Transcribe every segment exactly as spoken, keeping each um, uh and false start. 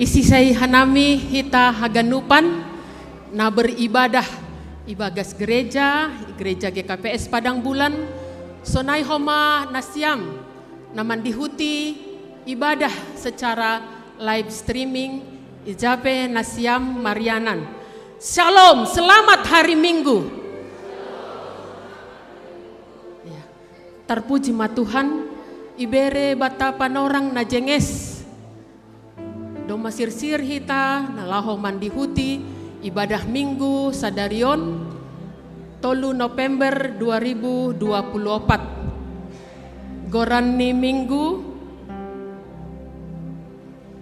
Isisay-an nami hita haganupan na beribadah ibagas gereja, gereja G K P S Padang Bulan, sonai homa na siam na mandihuti ibadah secara live streaming, i ja pe na siam marianan. Shalom, selamat hari Minggu. Ya. Tarpuji ma Tuhan, ibere banta panorang na jenges. Domma sirsir hita na laho mandihuti ibadah Minggu sadari on, tolu November dua ribu dua puluh opat. Goran ni Minggu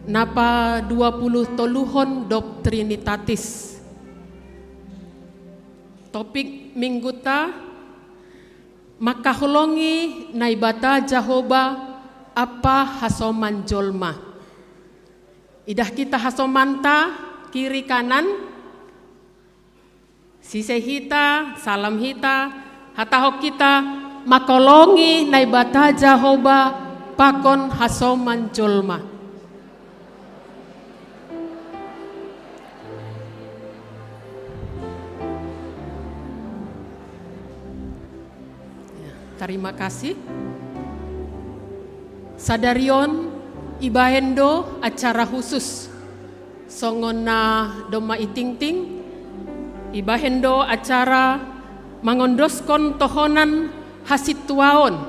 na padua puluh toluhon dob Trinitatis. Topik Mingguta: Mangkaholongi Naibata Jahowa ampa hasoman jolma. Idah hita hasomanta, kiri kanan, sise hita, salam hita, hatahon hita: Mangkaholongi Naibata Jahowa pakon hasoman jolma. Ya, terima kasih. Sadari on ibahen do acara khusus. Songon na domma itingting, ibahen do acara mangondoskon tohonan hasintuaon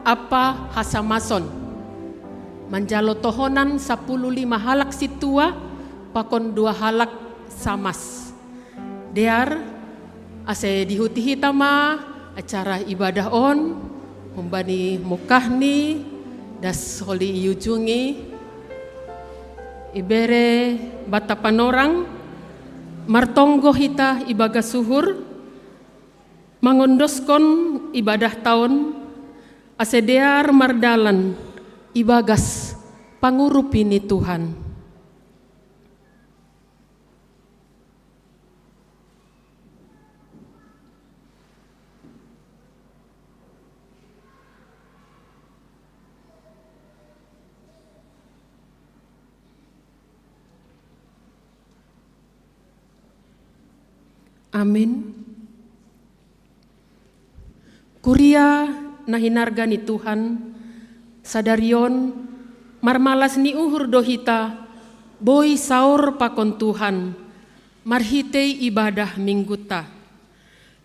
ampa hasamason. Manjalo tohonan sampulu lima halak sintua pakon dua halak samas. Dear, ase dihuti hita ma acara ibadah on, humbani mungkahni, das holi iujungi, ibere banta panorang, martonggo hita ibagas uhur, mangondoskon ibadahta on, ase dear mardalan ibagas pangurupi ni Tuhan. Amin. Kuria na hinarga ni Tuhan, sadari on marmalas ni uhur do hita boi saor pakon Tuhan marhitei ibadah Mingguta.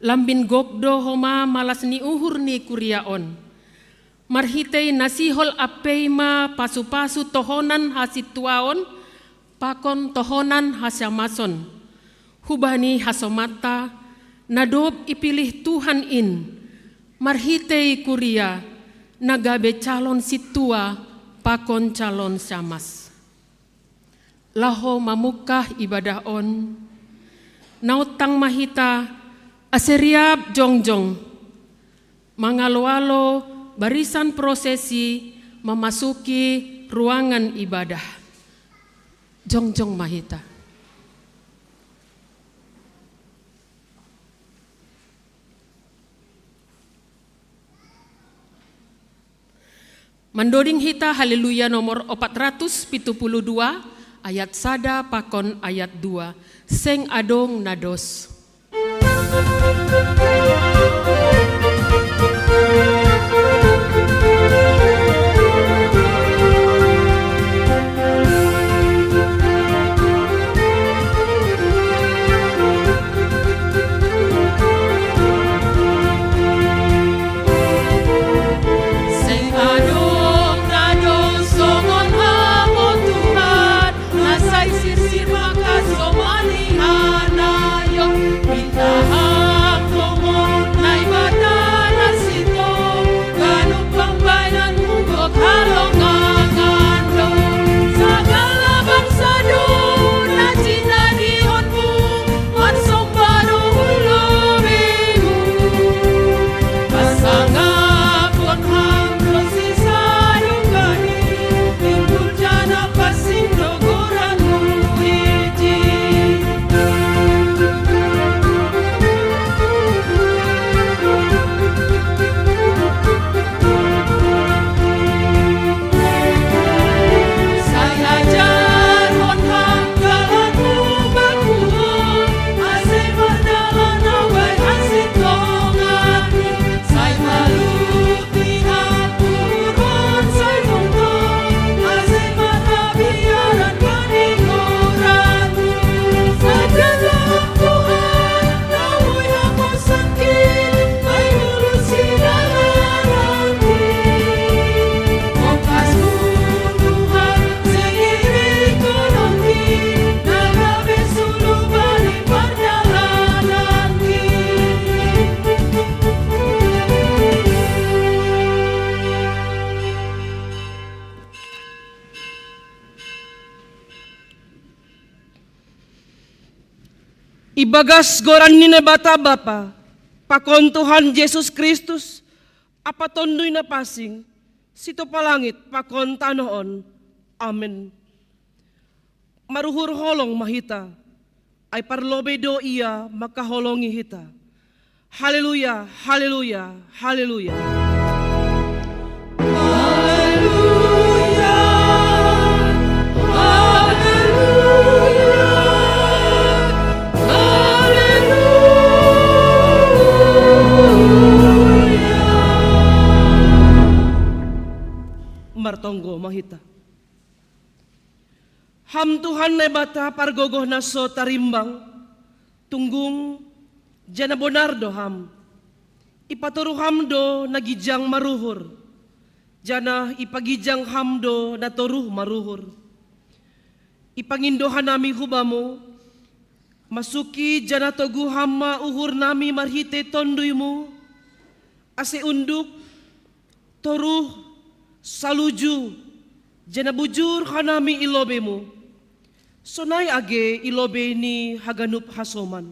Lambin gok do homa malas ni uhur ni kuria on. Marhitei na sihol ampei ma pasupasu tohonan hasintuaon pakon tohonan hasamason, hubani hasomanta na dob ipilih Tuhan in, marhitei kuria na gabe calon sintua pakon calon samas. Laho mamungkah ibadah on, naontang ma hita ase riap jongjong mangaloalo barisan prosesi mamasuki ruangan ibadah. Jongjong ma hita. Mandoding hita Haleluya nomor opat ratus pitu puluh dua, ayat sada pakon ayat dua. Seng adong na dos. Seng adong na dos songon Ham, o Tuhan, na sai sirsir mangkasomani hanayon. Pintahan Ham do, Naibata Ibagas goran ni Naibata Bapa, pakon Tuhan Jesus Kristus, Apa Tonduy na Pasing, sitopa langit pakon tanoh on. Amen. Maruhur holong ma hita, ai parlobei do Ia mangkaholongi hita. Haleluya, haleluya, haleluya. Haleluya, haleluya, haleluya. Martonggo ma hita. Ham Tuhan Naibata pargogoh na so tarimbang, tunggung, janah bonar do Ham. Ipatoruh Ham do na gijang maruhur, janah ipagijang Ham do na toruh maruhur. Ipangindo hanami hu Bamu, masuki janah toguh Ham ma uhur nami marhitei Tonduy-Mu, ase unduk, toruh, saluju, janah bujur hanami i lobei-Mu, sonai age i lobei ni haganup hasoman.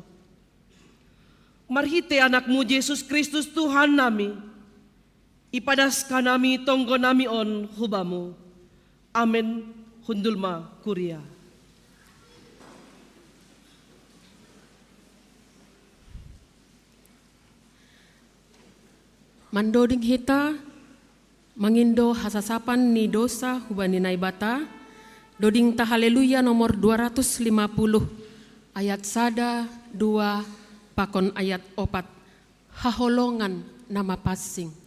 Marhitei Anak-Mu Jesus Kristus Tuhan nami, ipadas hanami tonggo nami on hu Bamu. Amen. Hundul ma kuria. Mandoding hita mangindo hasasapan ni dosa hubani Naibata, doding ta Haleluya nomor dua ratus lima puluh, ayat sada, dua, pakon ayat opat. Haholongan na mapansing.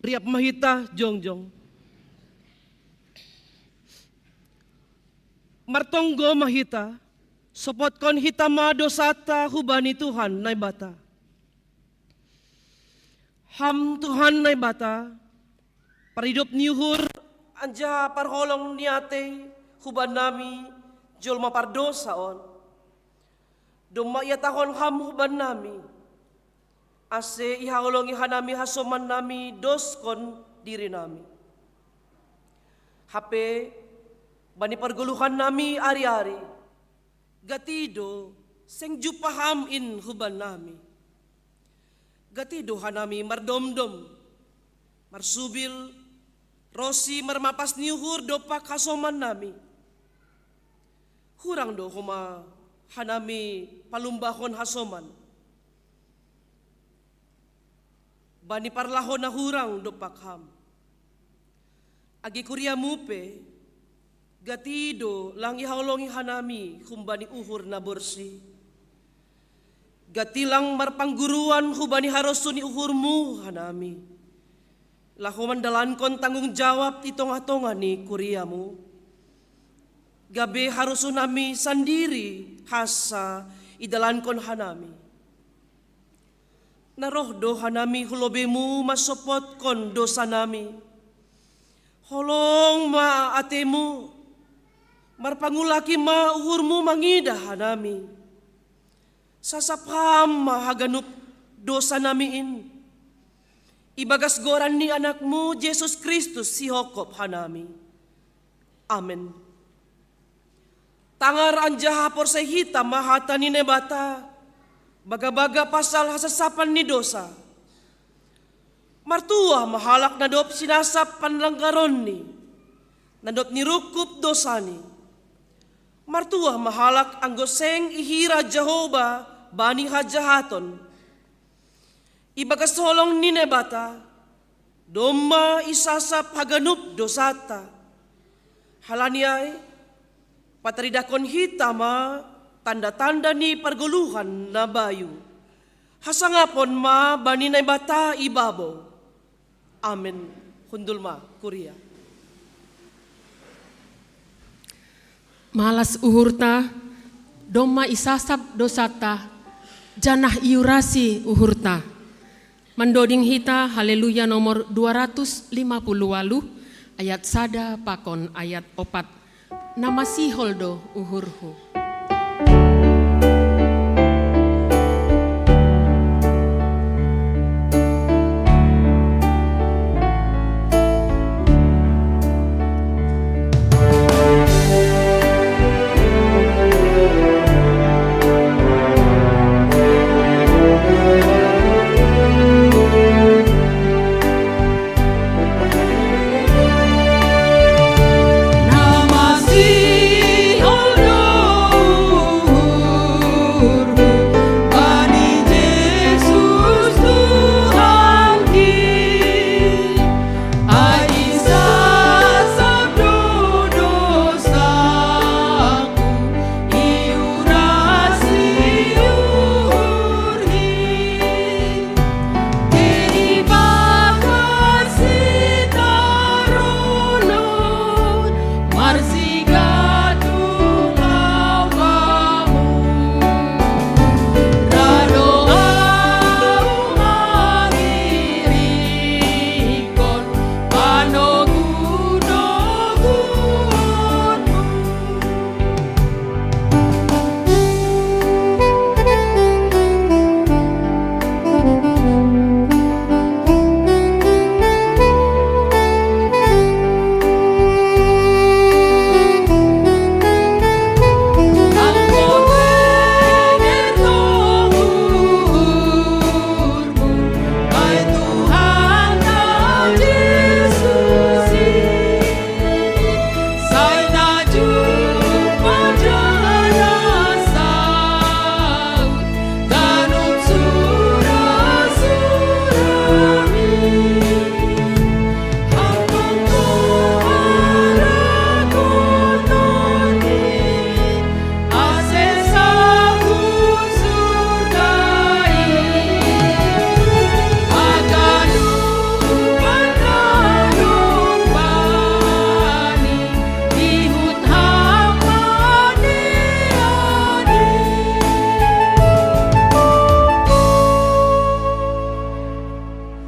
Riap ma hita jongjong. Martonggo ma hita, sopotkon hita ma dosata hubani Tuhan Naibata. Ham Tuhan Naibata, paridop ni uhur anjaha parholong ni atei huban nami jolma pardosa on. Domma iatahon Ham huban nami, ase ihaholongi hanami hasoman nami doskon diri nami. Hape bani pargoluhan nami ari-ari, gati do seng jumpah Ham in huban nami. Gati do hanami mardomdom, marsubil, ro si marmapas ni uhur dompak hasoman nami. Hurang do homa hanami palumbahon hasoman bani parlaho na hurang dompak Ham. Age kuriamu pe, gati do lang ihaholongi hanami humbani uhur na borsi. Gati lang marpangguruan hubani harosuh ni uhurmu hanami, laho mandalankon tanggung jawab di tongah-tongah ni kuriamu. Gabe harosuh nami sandiri hansa idalankon hanami. Na roh do hanami hu lobeimu mansopotkon dosa nami. Holong ma ateimu, marpangulaki ma uhurmu mangidah hanami. Sasap Ham ma haganup dosa nami in. Ibagas goran ni Anakmu Jesus Kristus sihophop hanami. Amen. Tangar anjaha porsea hita ma hata ni Naibata, bagabaga pasal hasasapan ni dosa. Martuah ma halak na dob sinasap panlanggaronni, na dob nirungkub dosani. Martuah ma halak anggo seng ihira Jahowa bani hajahaton. Ibagas holong ni Naibata, domma isasap haganup dosanta. Halani ai, pataridahkon hita ma tanda-tanda ni pargoluhan na bayu. Hasangapon ma bani Naibata ibabo. Amen. Hundul ma, kuria. Malas uhurta, domma isasap dosanta, janah iurasi uhurta. Mandoding hita Haleluya nomor dua ratus lima puluh waluh, ayat sada pakon ayat opat. Na masihol do uhurhu.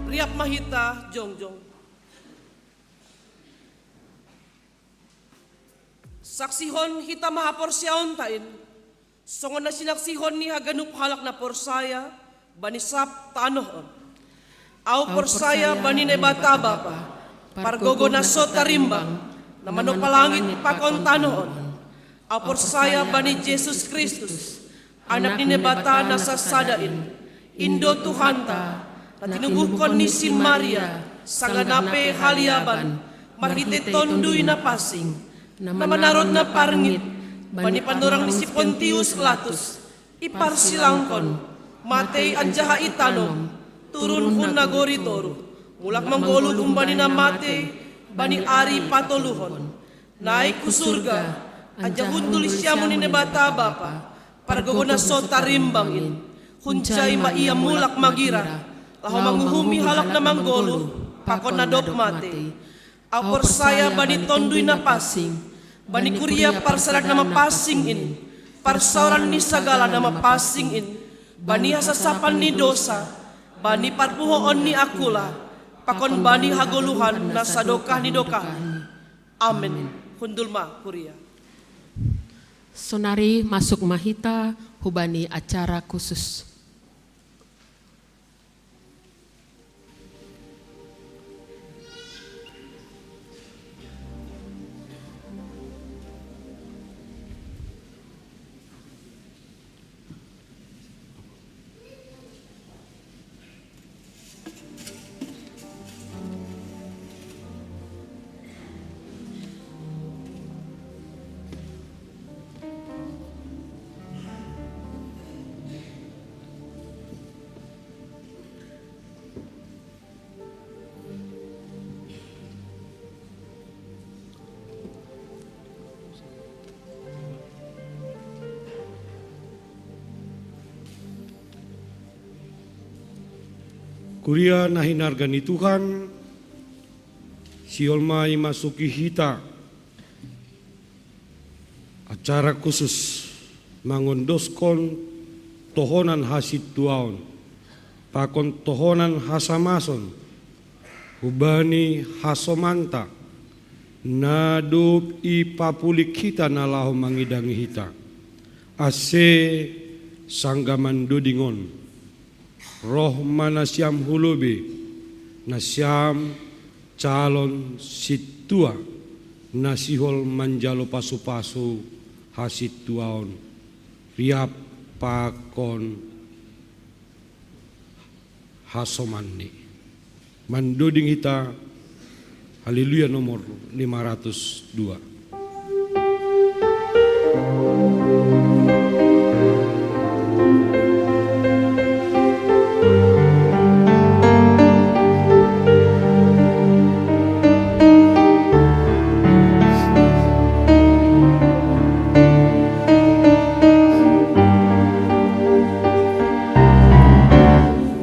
Riap ma hita jongjong. Saksihon hita ma haporseaonta in, songon na sinaksihon ni haganup halak na porsaya bani sab tanoh on. Ahu porsaya bani Naibata Bapa, pargogo na so tarimbang, na manompa langit pakon tanoh on. Ahu porsaya bani Jesus Kristus, Anak ni Naibata na sasada in, in do Tuhanta, Na tinubuhkon ni si Maria, sanggah na pe haliaban, marhitei Tonduy Napansing, na manaron na parngit, bani panorang ni si Pontius Pilatus, iparsilangkon, matei anjaha itanom, turun hun nagori toruh, mulak manggoluh humbani na matei, bani ari patoluhon. Naik hu surga, anjaha hundul hu siamun ni Naibata Bapa, pargogoh na so tarimbang in. Hunjai ma Ia mulak magira, laho manguhumi halak na manggoluh pakon na dob matei. Ahu porsaya bani Tonduy Napansing, bani kuria parsaoran na mapansing in, parsaoran ni sagala na mapansing in, bani hasasapan ni dousa, bani parpuhoon ni angkula, pakon bani hagoluhan na sadokah ni dokahni. Amen. Hundul ma kuria. Sonari masuk ma hita hubani acara khusus. Kuria na hinarga ni Tuhan, sihol ma imasuki hita acara khusus mangondoskon tohonan hasintuaon, pakon tohonan hasamason, hubani hasomanta, na dob ipapulik hita na laho mangidangi hita. Ase sanggah mandoding on, roh ma nasiam hu lobei, nasiam calon sintua, na sihol manjalo pasupasu hasintuaon, riap pakon hasomanni. Mandoding hita Haleluya nomor lima ratus dua.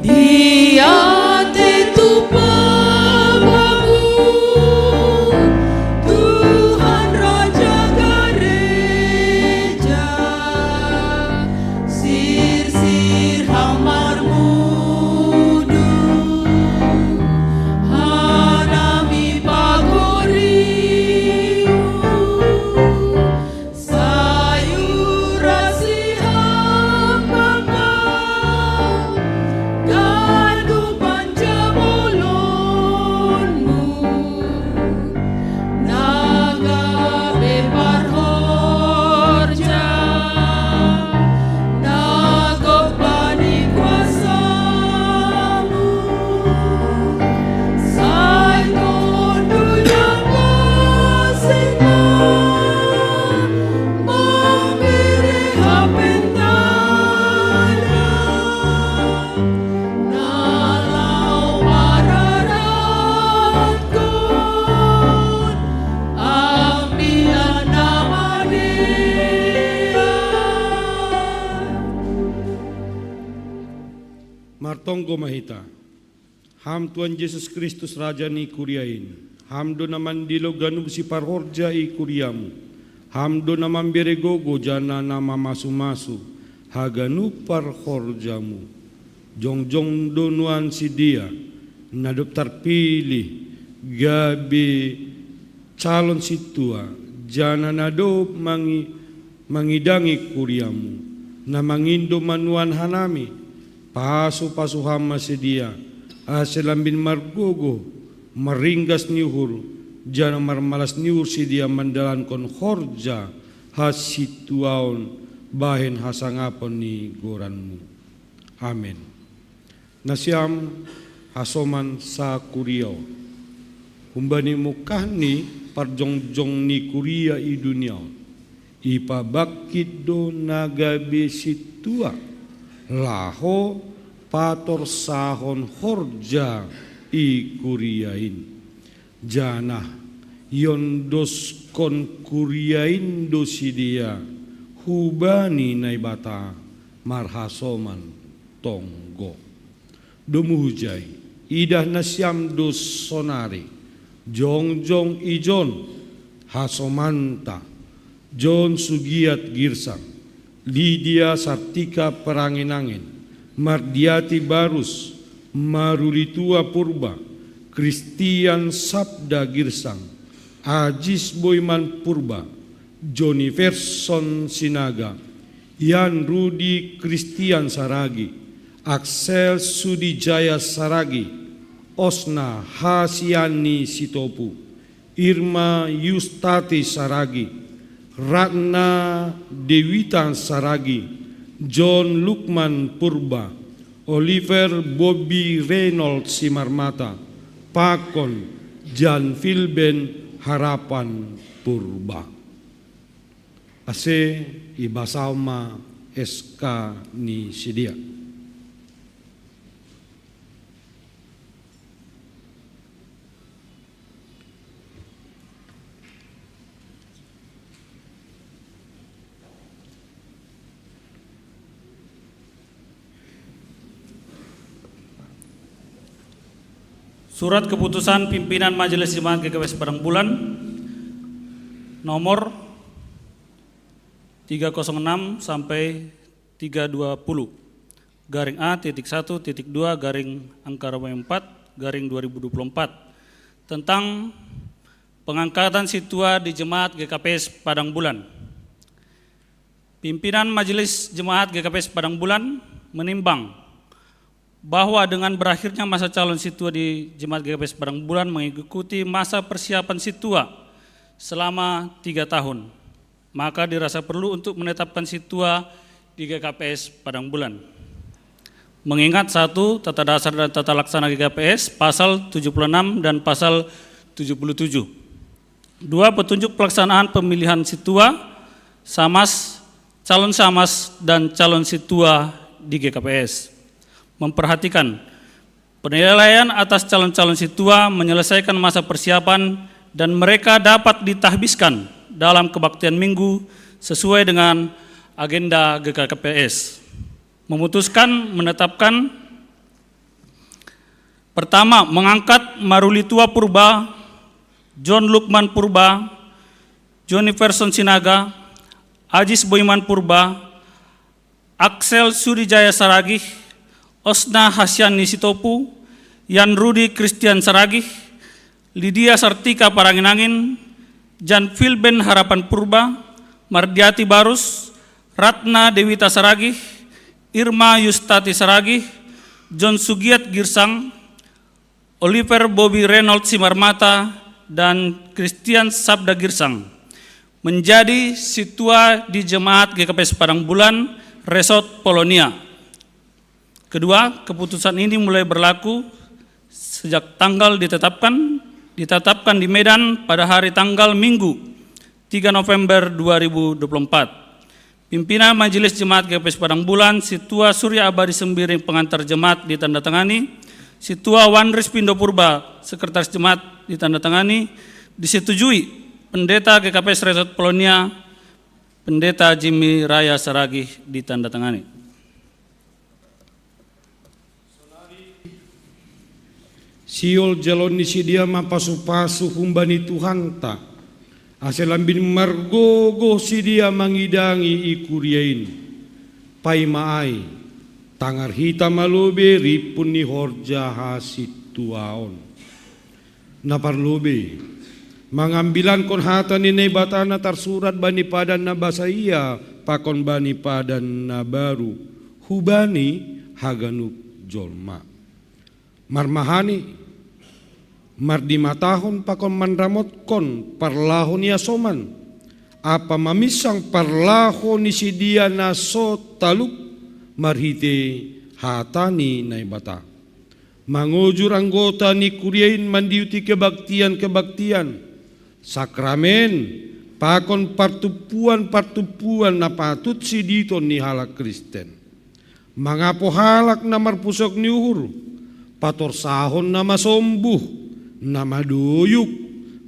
Diante tu Bapa, Tuhan Raja Gereja, sirsir Ham marmudu, hanami pagorimu, sai urasi Ham Bapa, ganupan jabolonmu, na gabe parhorja, na gok bani kuasamu, sai Tonduy Napansing mambere hape tanda, na laho mararatkon ambilan na madear. Martonggo ma hita. Ham Tuhan Jesus Kristus, Raja ni kuria in, Ham do na mandilo ganup siparhorja i kuriamu. Ham do na mambere gogo janah na mamasumasu haganup parhorjamu. Jongjong do nuan sidea, na dob tarpilih gabe calon sintua, janah na dob mangi-, mangidangi kuriamu, na mangindo ma nuan hanami, pasupasu Ham ma sidea, ase lambin margogoh, maringgas ni uhur, janah marmalas ni uhur sidea mandalankon horja hasintuaon bahen hasangapon ni goranmu. Amen. Nasiam Hasoman sakuria on. Humbani mungkahni parjongjong ni kuria i dunia on, ipabangkit do na gabe sintua, laho patorsahon horja i kuria in. Janah iondoskon kuria in do sidea hubani Naibata marhasoman tonggo. Domu hujai, idah nasiam do sonari, jongjong ijon, hasomanta, John Sugiat Girsang, Lidia Sartika Peranginangin, Mardiati Barus, Marulitua Purba, Kristian Sabda Girsang, Ajis Boiman Purba, Joni Verson Sinaga, Yan Rudi Kristian Saragi, Aksel Sudijaya Saragi, Osna Hasiani Sitopu, Irma Yustati Saragi, Ratna Dewita Saragi, John Lukman Purba, Oliver Bobby Reynolds Simarmata, pakon Jan Filben Harapan Purba. Ase ibasau ma S K ni sidea. Surat keputusan pimpinan Majelis Jemaat G K P S Padang Bulan nomor tiga kosong enam sampai tiga dua puluh, garing A titik satu titik dua garing angka empat garing dua ribu dua puluh empat, tentang pengangkatan sintua di Jemaat G K P S Padang Bulan. Pimpinan Majelis Jemaat G K P S Padang Bulan menimbang bahwa dengan berakhirnya masa calon sintua di Jemaat G K P S Padang Bulan mengikuti masa persiapan sintua selama tiga tahun, maka dirasa perlu untuk menetapkan sintua di G K P S Padang Bulan. Mengingat, satu, tata dasar dan tata laksana G K P S, pasal tujuh puluh enam dan pasal tujuh puluh tujuh. Dua, petunjuk pelaksanaan pemilihan sintua, samas, calon samas, dan calon sintua di G K P S. Memperhatikan, penilaian atas calon-calon sintua menyelesaikan masa persiapan dan mereka dapat ditahbiskan dalam kebaktian minggu sesuai dengan agenda G K P S. Memutuskan menetapkan, pertama, mengangkat Marulitua Purba, John Lukman Purba, Joni Verson Sinaga, Ajis Boiman Purba, Aksel Sudijaya Saragih, Osna Hasiani Sitopu, Yan Rudi Kristian Saragih, Lidia Sartika Paranginangin, Jan Filben Harapan Purba, Mardiati Barus, Ratna Dewita Saragih, Irma Yustati Saragih, John Sugiat Girsang, Oliver Bobby Reynolds Simarmata, dan Christian Sabda Girsang menjadi sintua di Jemaat G K P S Padang Bulan, Resort Polonia. Kedua, keputusan ini mulai berlaku sejak tanggal ditetapkan ditetapkan di Medan pada hari tanggal Minggu, tiga November dua ribu dua puluh empat. Pimpinan Majelis Jemaat G K P S Padang Bulan, Sintua Surya Abadi Sembiring, pengantar jemaat, ditandatangani. Sintua Wanris Pindo Purba, sekretaris jemaat, ditandatangani. Disetujui Pendeta G K P S Resort Polonia, Pendeta Jimmy Raya Saragih, ditandatangani. Siol jalon ni sidea ma pasu-pasu humbani Tuhanta, ase lambin margogoh sidea mangidangi i kuria in. Paima ai, tangar hita ma lobei rimpun ni horja hasintuaon. Na parlobei, mangambilankon hata ni Naibata na tarsurat bani padan na basaia pakon bani padan na baru, hubani haganup jolma. Marmahani, mardimatahon pakon manramotkon parlahou ni asoman, ampa maminsang parlahou ni sidea na so talup marhitei hata ni Naibata. Mangujur anggota ni kuria in mandihuti kebaktian-kebaktian, sakramen, pakon partumpuan-partumpuan na patut siditon ni halak Kristen. Mangapo halak na marpusok ni uhur, patorsahon na masombuh, na madoyuk,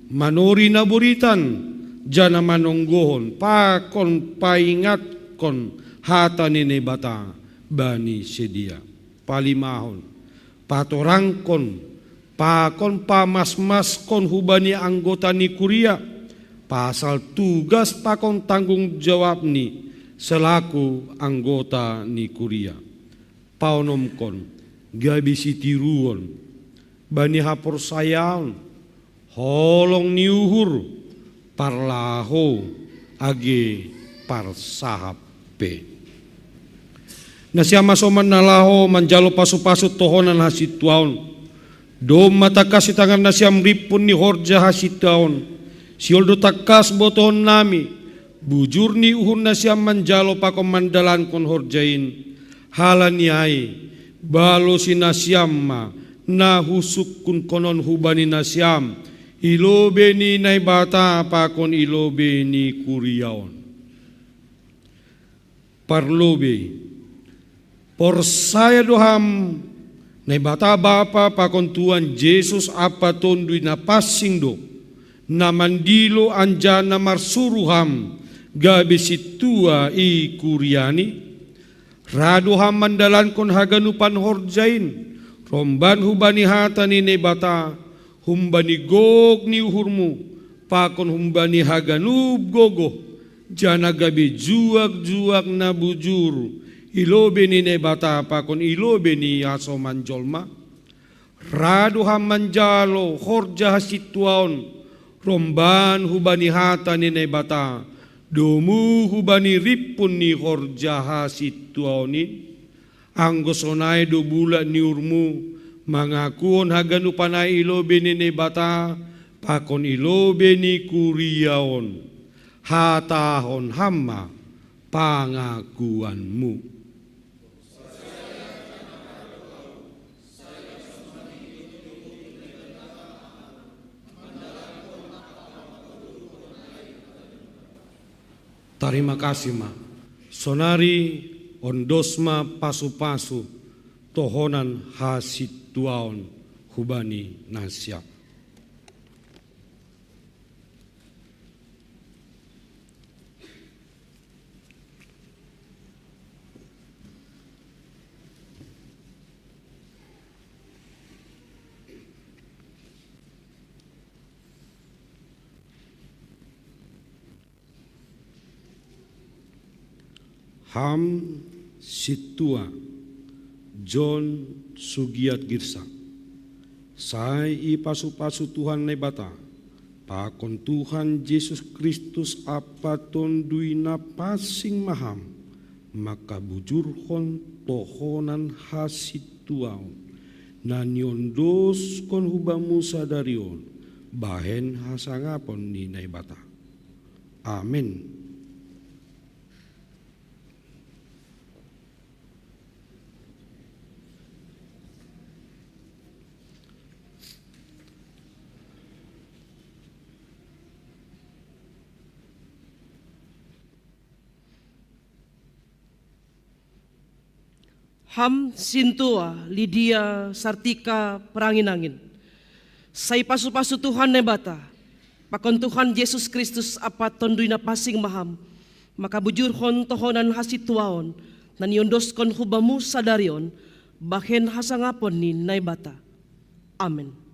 manori na boritan, jana manonggohon pakon paingatkon hata ni Naibata bani sidea. Palimahon, patorangkon, pakon pamasmaskon hubani anggota ni kuria, pasal tugas pakon tanggung jawabni selaku anggota ni kuria. Paonomkon, gabe sitiruon, bani haporsayaon, holong ni uhur, parlaho age parsahap pe. Nasiam hasoman na laho manjalo pasu-pasu tohonan hasintuaon. Domma tangkas itangan nasiam rimpun ni horja hasintuaon. Sihol do tangkas botohon nami, bujur ni uhur nasiam manjalo pakon mandalankon horja in. Halani ai, balosi nasiam ma na husungkunkonon hubani nasiam, i lobei ni Naibata pakon i lobei ni kuria on. Parlobei, porsaya do ham Naibata Bapa pakon Tuhan Jesus Ampa Tonduy Napansing do, na mandilo anjaha na marsuru ham gabe sintua i kuriani? Ra do ham mandalankon haganupan horja in, romban hubani hata ni Naibata, humbani gok ni uhurmu, pakon humbani haganup gogoh, jana gabe juak-juak na bujur, i lobei ni Naibata pakon i lobei ni hasoman jolma? Ra do ham manjalo horja hasintuaon, romban hubani hata ni Naibata, domu hubani rimpun ni horja hasintuaon in? Anggo sonai do bulat ni uhurmu, mangakuhon haganupan ai i lobei ni Naibata, pakon i lobei ni kuria on. Hatahon ham ma pangakuanmu. Tarima kasih ma. Sonari ondos ma pasu-pasu tohonan hasintuaon hubani nasiam. Ham sintua John Sugiat Girsa, sai ipasu-pasu Tuhan Naibata, pakon Tuhan Jesus Kristus Ampa Tonduy Napansing ma ham, mangkabujurhon tohonan hasintuaon, na niondoskon hubamu sadari on, bahen hasangapon ni Naibata. Amen. Ham sintua Lidia Sartika Peranginangin, sai pasu-pasu Tuhan Naibata, pakon Tuhan Jesus Kristus Ampa Tonduy Napansing ma ham, mangkabujurhon tohonan hasintuaon, na niondoskon hubamu sadari on, bahen hasangapon ni Naibata. Amen.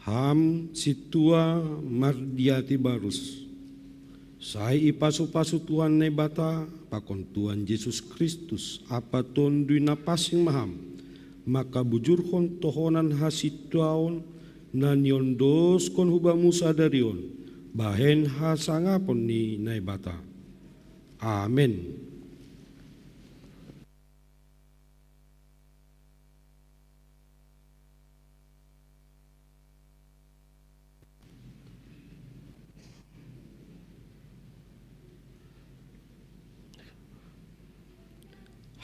Ham sintua Mardiati Barus, sai ipasu-pasu Tuhan Naibata, pakon Tuhan Jesus Kristus, Ampa Tonduy Napansing ma ham, mangkabujurhon tohonan hasintuaon, na niondoskon hubamu sadari on, bahen hasangapon ni Naibata. Amen.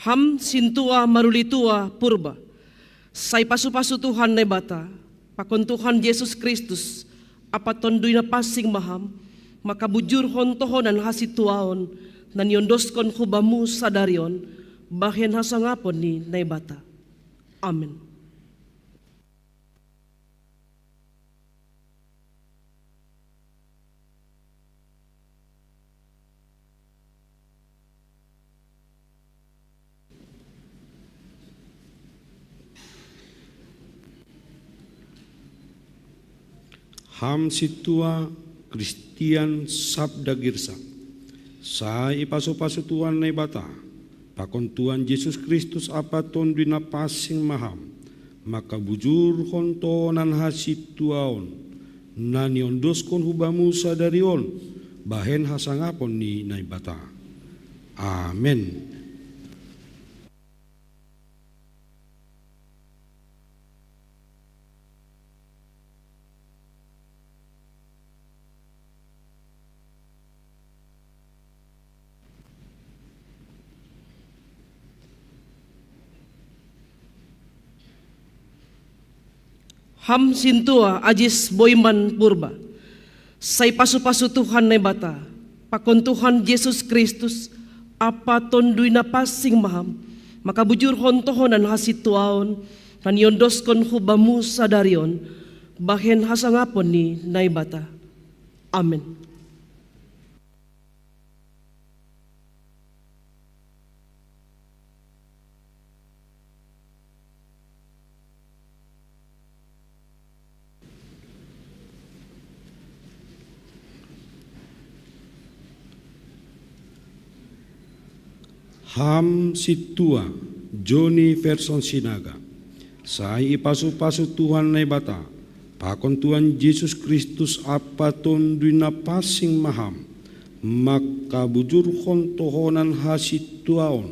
Ham sintua marulitua purba, sai pasupasu Tuhan Naibata, pakon Tuhan Jesus Kristus, Ampa Tondui Napansing Maham, maka bujurhon tohonan hasituaon na niondoskon hu bamu sadari on, bahen hasangapon ni Naibata. Amen. Ham sintua Kristian Sabda Girsa, sai ipasupasu Tuhan Naibata, pakon Tuhan Jesus Kristus Ampa Tondui Napansing Maham, maka bujurhon tohonan hasituaon na niondoskon hu bamu sadari on, bahen hasangapon ni Naibata. Amen. Ham sintua Ajis Boiman Purba, sai pasupasu Tuhan Naibata, pakon Tuhan Jesus Kristus, Ampa Tondui Napansing Maham, maka bujurhon tohonan hasituaon na niondoskon hu bamu sadari on, bahen hasangapon ni Naibata. Amen. Ham sintua Joni Ferson Sinaga, sai ipasupasu Tuhan Naibata, pakon Tuhan Jesus Kristus Ampa Tondui Napansing Maham, maka bujurhon tohonan hasituaon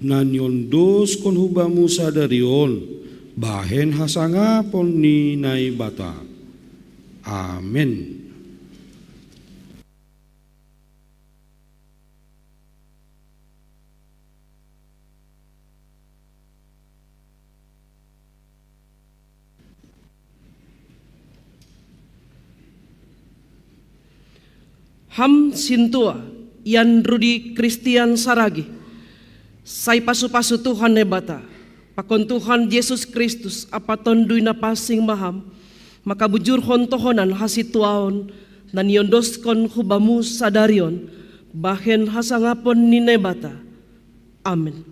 na niondoskon hu bamu sadari on, bahen hasangapon ni Naibata. Amen. Ham sintua Ian Rudi Kristian Saragi, sai pasupasu Tuhan Naibata, pakon Tuhan Jesus Kristus Ampa Tondui Napansing Maham, maka bujurhon tohonan hasituaon na niondoskon hu bamu sadari on, bahen hasangapon ni Naibata. Amen.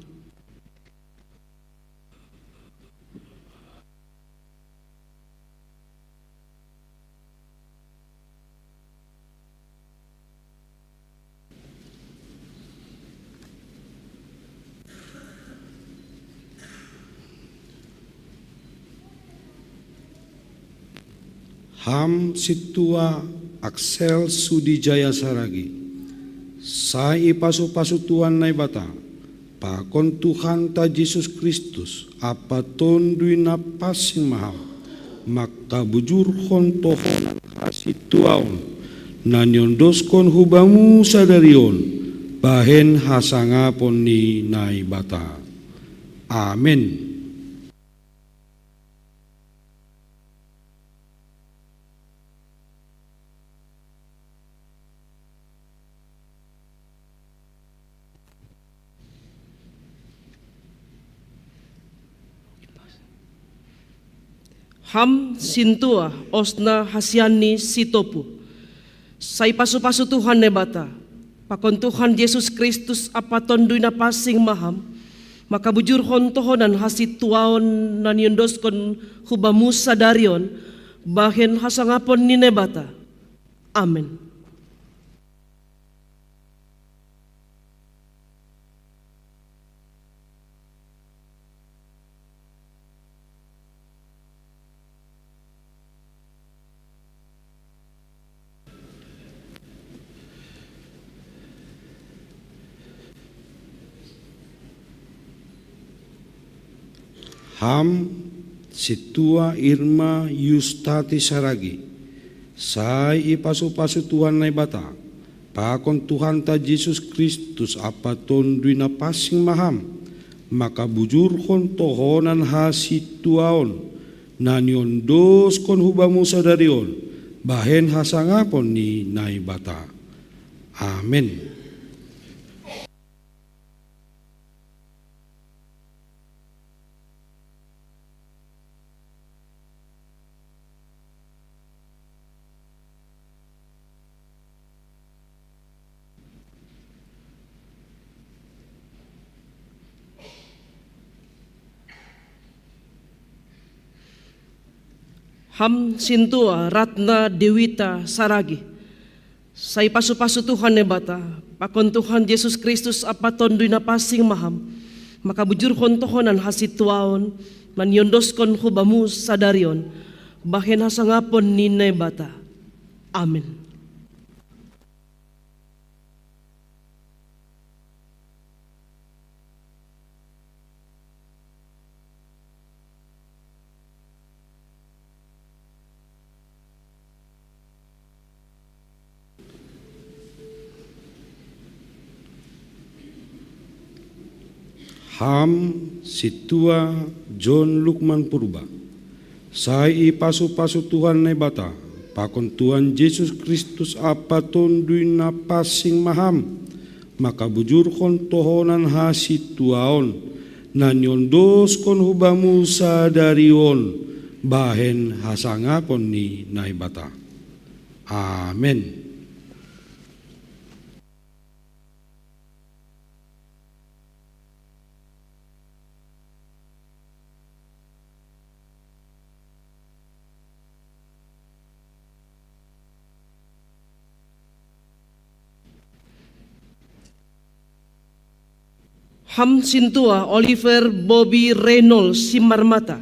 Ham sintua Aksel Sudijaya Saragi, sai ipasupasu Tuhan Naibata, pakon Tuhanta Jesus Kristus Ampa Tondui Napansing Maham, maka bujurhon tohonan hasituaon na niondoskon hu bamu sadari on, bahen hasangapon ni Naibata. Amen. Ham sintua Osna Hasiani Sitopu, sai pasupasu Tuhan Naibata, pakon Tuhan Jesus Kristus Ampa Tondui Napansing Maham, maka bujurhon tohonan hasituaon na niondoskon hu bamu sadari on, bahen hasangapon ni Naibata. Amen. Ham sintua Irma Yustati Saragi, sai ipasupasu Tuhan Naibata, pakon Tuhanta Jesus Kristus Ampa Tondui Napansing Maham, maka bujurhon tohonan hasintuaon, na niondoskon hu bamu sadari on, bahen hasangapon ni Naibata. Amen. Ham sintua Ratna Dewita Saragi. Sai pasu-pasu Tuhan Naibata, pakon Tuhan Jesus Kristus Ampa Tonduy Napansing ma ham, maka bujurhon tohonan hasintuaon, na niondoskon hu bamu sadari on, bahen hasangapon ni Naibata. Amen. Ham sintua John Lukman Purba. Sai ipasu-pasu Tuhan Naibata, pakon Tuhan Jesus Kristus Ampa Tonduy Napansing ma ham, maka bujurhon tohonan hasintuaon, na niondoskon hu bamu sadari on, bahen hasangapon ni Naibata. Amen. Ham sintua Oliver Bobby Reynolds Simarmata.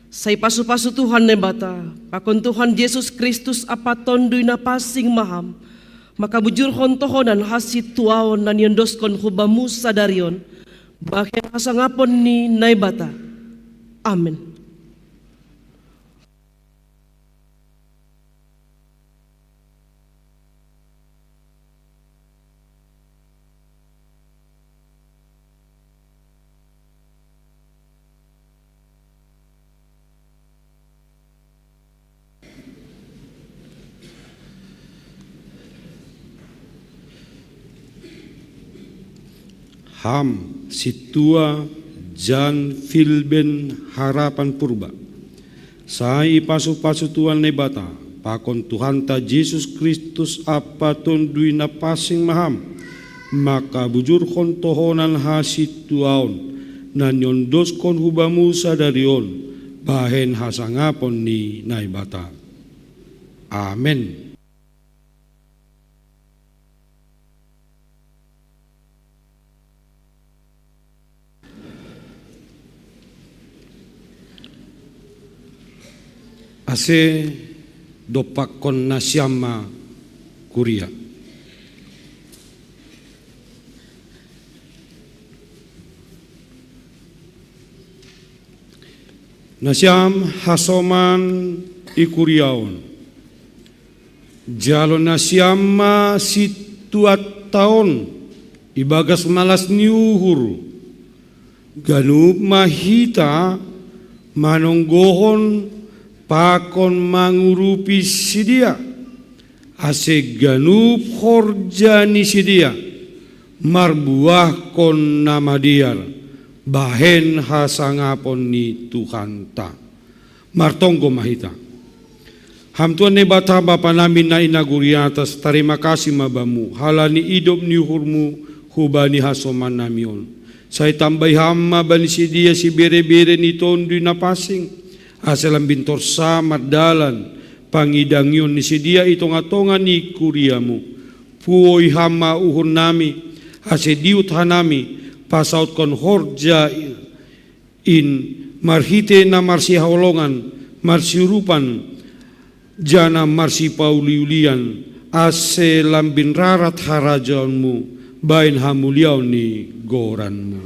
Sai pasu-pasu Tuhan Naibata, pakon Tuhan Jesus Kristus Ampa Tonduy Napansing ma ham, maka bujurhon tohonan hasintuaon na niondoskon hu bamu sadari on, bahen hasangapon ni Naibata. Amen. Ham sintua Jan Filben Harapan Purba. Sai ipasu-pasu Tuhan Naibata, pakon Tuhanta Jesus Kristus Ampa Tonduy Napansing ma ham, maka bujurhon tohonan hasintuaon, na niondoskon hu bamu sadari on, bahen hasangapon ni Naibata. Amen. Ase dompakkon nasiam ma kuria. Nasiam hasoman i kuria on. Jalo nasiam ma situatta on ibagas malas ni uhur. Ganup ma hita manonggohon pakon mangurupi sidea, ase ganup horja ni sidea marbuahkon na madear bahen hasangapon ni Tuhanta. Martonggo ma hita. Ham Tuhan Naibata Bapa nami na i nagori atas, tarima kasih ma Bamu halani idop ni uhurMu hubani hasoman nami on. Sai tambai Ham ma bani sidea sibere-bere ni Tonduy Napansing, ase lambin torsa mardalan pangidangion ni sidea i tonga-tonga ni kuriaMu. Puoi Ham ma uhur nami, ase dihut hanami pasautkon horja in marhite na marsihaholongan, marsiurupan, janah marsipauli-ulian, ase lambin rarat harajaonMu bahen hamuliaon ni goranMu.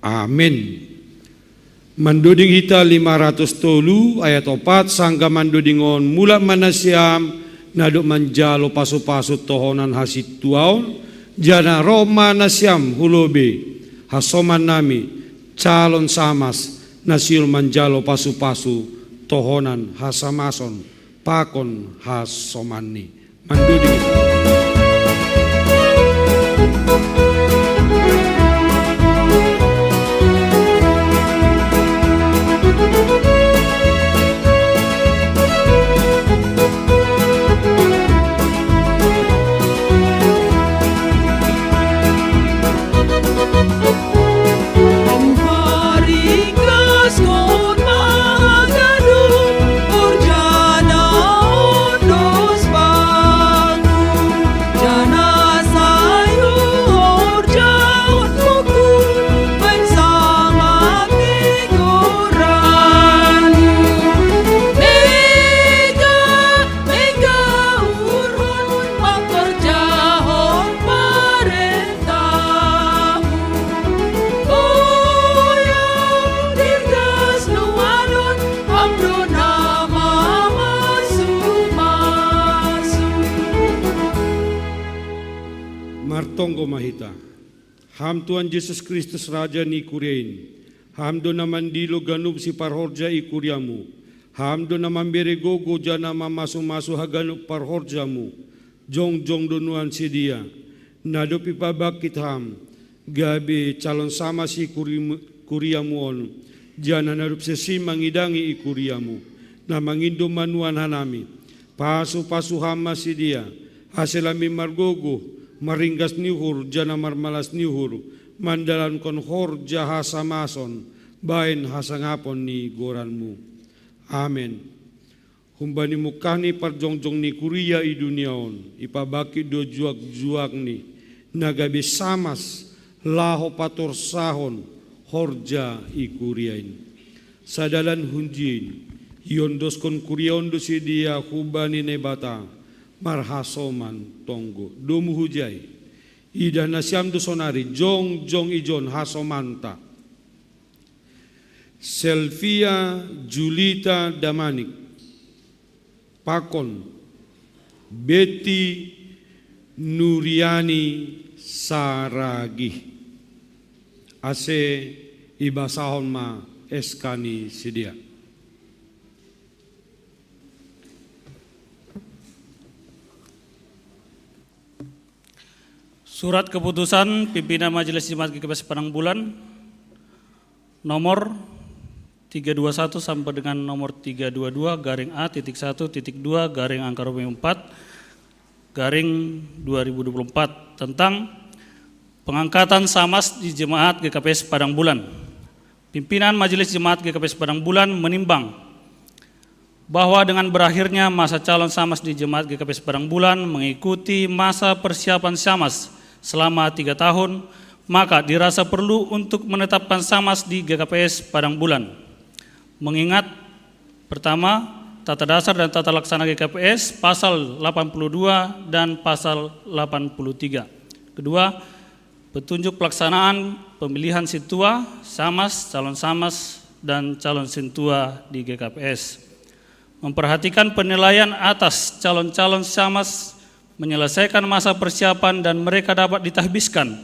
Amen. Mandoding hita lima ratus tolu ayat opat, sanggah mandoding on, mulak ma nasiam na dob manjalo pasu-pasu tohonan hasintuaon, janah roh ma nasiam hu lobei. Hasoman nami calon samas na sihol manjalo pasu-pasu tohonan hasamason pakon hasomanni. Mandoding. Martonggo ma hita. Ham Tuhan Jesus Kristus, Raja ni kuria in, Ham do na mandilo ganup siparhorja i kuriamu. Ham do na mambere gogo janah mamasu-masu haganup parhorjamu. Jongjong do nuan sidea, na dob ipabangkit Ham gabe calon samas i kuriamu on, janah na dob sesi mangidangi i kuriamu. Na mangindo ma nuan hanami. Pasu-pasu Ham ma sidea, ase lambin margogoh, maringgas ni uhur janah marmalas ni uhur, mandalankon horja hasamason bahen hasangapon ni goranmu. Amen. Humbani mungkah ni parjongjong ni kuria i dunia on, ipabangkit do juak-juakni, na gabe samas laho patorsahon horja i kuria in. Sadalan hunjin, iondoskon kuria on do sidea hubani Naibata marhasoman tonggo. Domu hujai, idah nasiam do sonari jongjong ijon hasomanta. Selvia Julita Damanik pakon Betty Nuriani Saragih. Ase ibasahon ma S K ni sidea. Surat keputusan pimpinan Majelis Jemaat G K P S Padang Bulan nomor tiga dua satu sampai dengan nomor tiga dua dua garing A titik satu titik dua garing angka romawi empat garing dua ribu dua puluh empat tentang pengangkatan samas di Jemaat G K P S Padang Bulan. Pimpinan Majelis Jemaat G K P S Padang Bulan menimbang bahwa dengan berakhirnya masa calon samas di Jemaat G K P S Padang Bulan mengikuti masa persiapan samas selama tiga tahun, maka dirasa perlu untuk menetapkan samas di G K P S Padang Bulan. Mengingat, pertama, tata dasar dan tata laksana G K P S, pasal delapan puluh dua dan pasal delapan puluh tiga. Kedua, petunjuk pelaksanaan pemilihan sintua, samas, calon samas, dan calon sintua di G K P S. Memperhatikan penilaian atas calon-calon samas, menyelesaikan masa persiapan dan mereka dapat ditahbiskan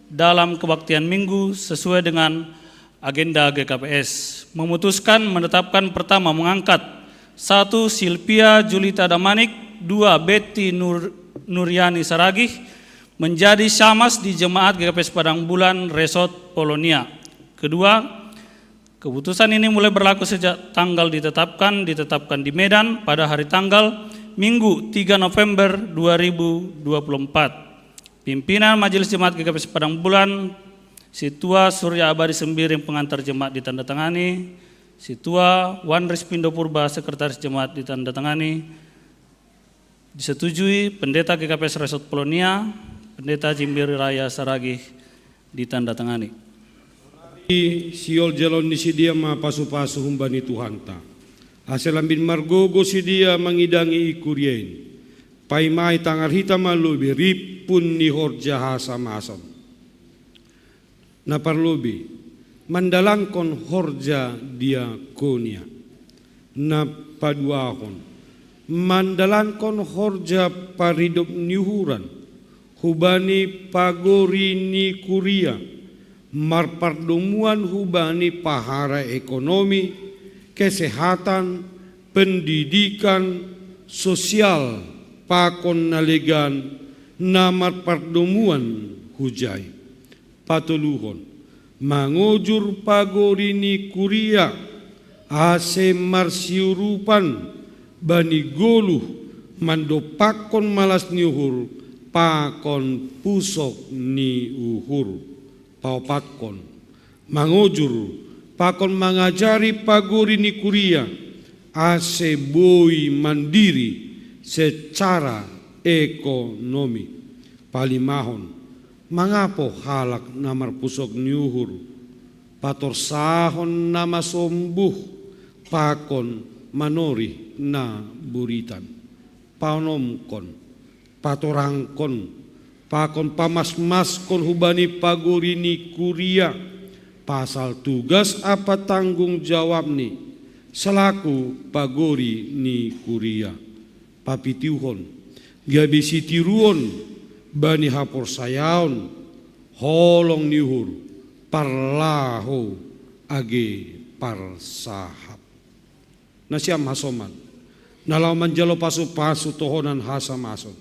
dalam kebaktian minggu sesuai dengan agenda G K P S. Memutuskan menetapkan, pertama, mengangkat: satu, Silvia Julita Damanik; dua, Betty Nur-, Nuriani Saragih, menjadi samas di Jemaat G K P S Padang Bulan Resort Polonia. Kedua, keputusan ini mulai berlaku sejak tanggal ditetapkan, ditetapkan di Medan pada hari tanggal Minggu tiga November dua ribu dua puluh empat. Pimpinan Majelis Jemaat G K P S Padang Bulan, Sintua Surya Abadi Sembiring, pengantar jemaat, ditandatangani. Sintua Wan Rispindo Purba, sekretaris jemaat, ditandatangani. Disetujui Pendeta G K P S Resort Polonia, Pendeta Jimbiri Raya Saragih, ditandatangani. Sihol jaloon ni sidea ma pasu-pasu humbani Tuhanta, ase lambin margogoh sidea mangidangi i kuria in. Paima itangar hita ma lobei rimpun ni horja hasamason. Na parlobei, mandalankon horja diakonia. Na paduahon, mandalankon horja paridop ni uhuran hubani pagori ni kuria, Marpardomuan hubani pahara ekonomi, kesehatan, pendidikan, sosial, pakon na legan na marpardomuan hujai. Patoluhon, mangojur pagori ni kuria, ase marsiurupan bani goluh mandompakkon malas ni uhur pakon pusok ni uhur. Paopatkon, mangojur pakon mangajari pagori ni kuria, ase boi mandiri secara ekonomi. Palimahon, mangapo halak na marpusok ni uhur, patorsahon na masombuh pakon manorih na buritan. Paonomkon, patorangkon, pakon pamasmaskon hubani pagori ni kuria, pasal tugas ampa tanggung jawabni selaku pagori ni kuria. Papituhon, gabe sitiruon bani haporsayaon, holong ni uhur, parlaho age parsahap. Nasiam hasoman, na laho manjalo pasu-pasu tohonan hasamason.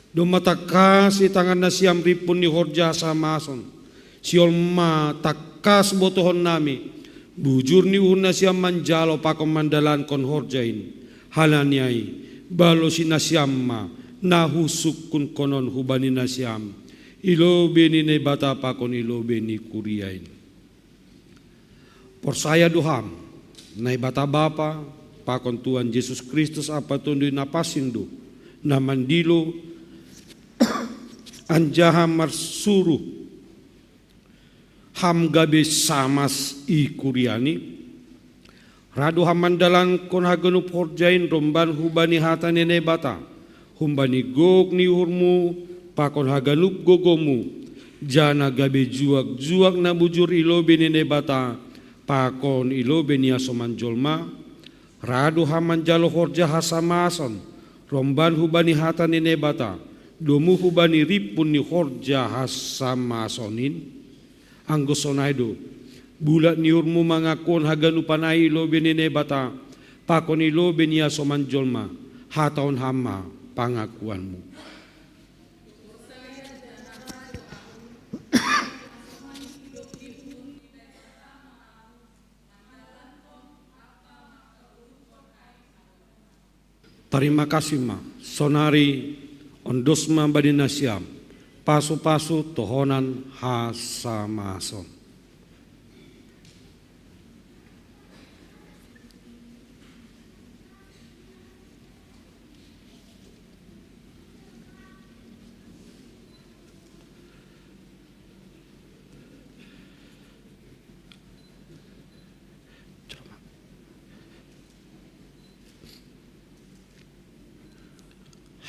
Domma tangkas itangan nasiam rimpun ni horja hasamason, sihol ma tangkas botohonnami, bujur ni uhur nasiam manjalo pakon mandalankon horja in. Halani ai, balosi nasiam ma na husungkunkonon hubani nasiam, i lobei ni Naibata pakon i lobei ni kuria in. Porsaya do ham, Naibata Bapa, pakon Tuhan Jesus Kristus ampa Tonduy Napansing do, na mandilo anjaha marsuruh ham gabe samas i kuriani? Ra do ham mandalankon haganup horja in romban hubani hata ni Naibata, humbani gok ni uhurmu pakon haganup gogomu, janah gabe juak-juak na bujur i lobei ni Naibata pakon i lobei ni hasoman jolma? Ra do ham manjalo horja hasamason romban hubani hata ni Naibata, domu hubani rimpun ni horja hasamason in? Anggo sonai do, bulat ni uhurmu mangakuhon haganupan ai i lobei ni Naibata pakon i lobei ni hasoman jolma, hatahon ham ma pangakuanmu. Tarima kasih ma, sonari ondos ma bani nasiam pasu-pasu tohonan hasamason.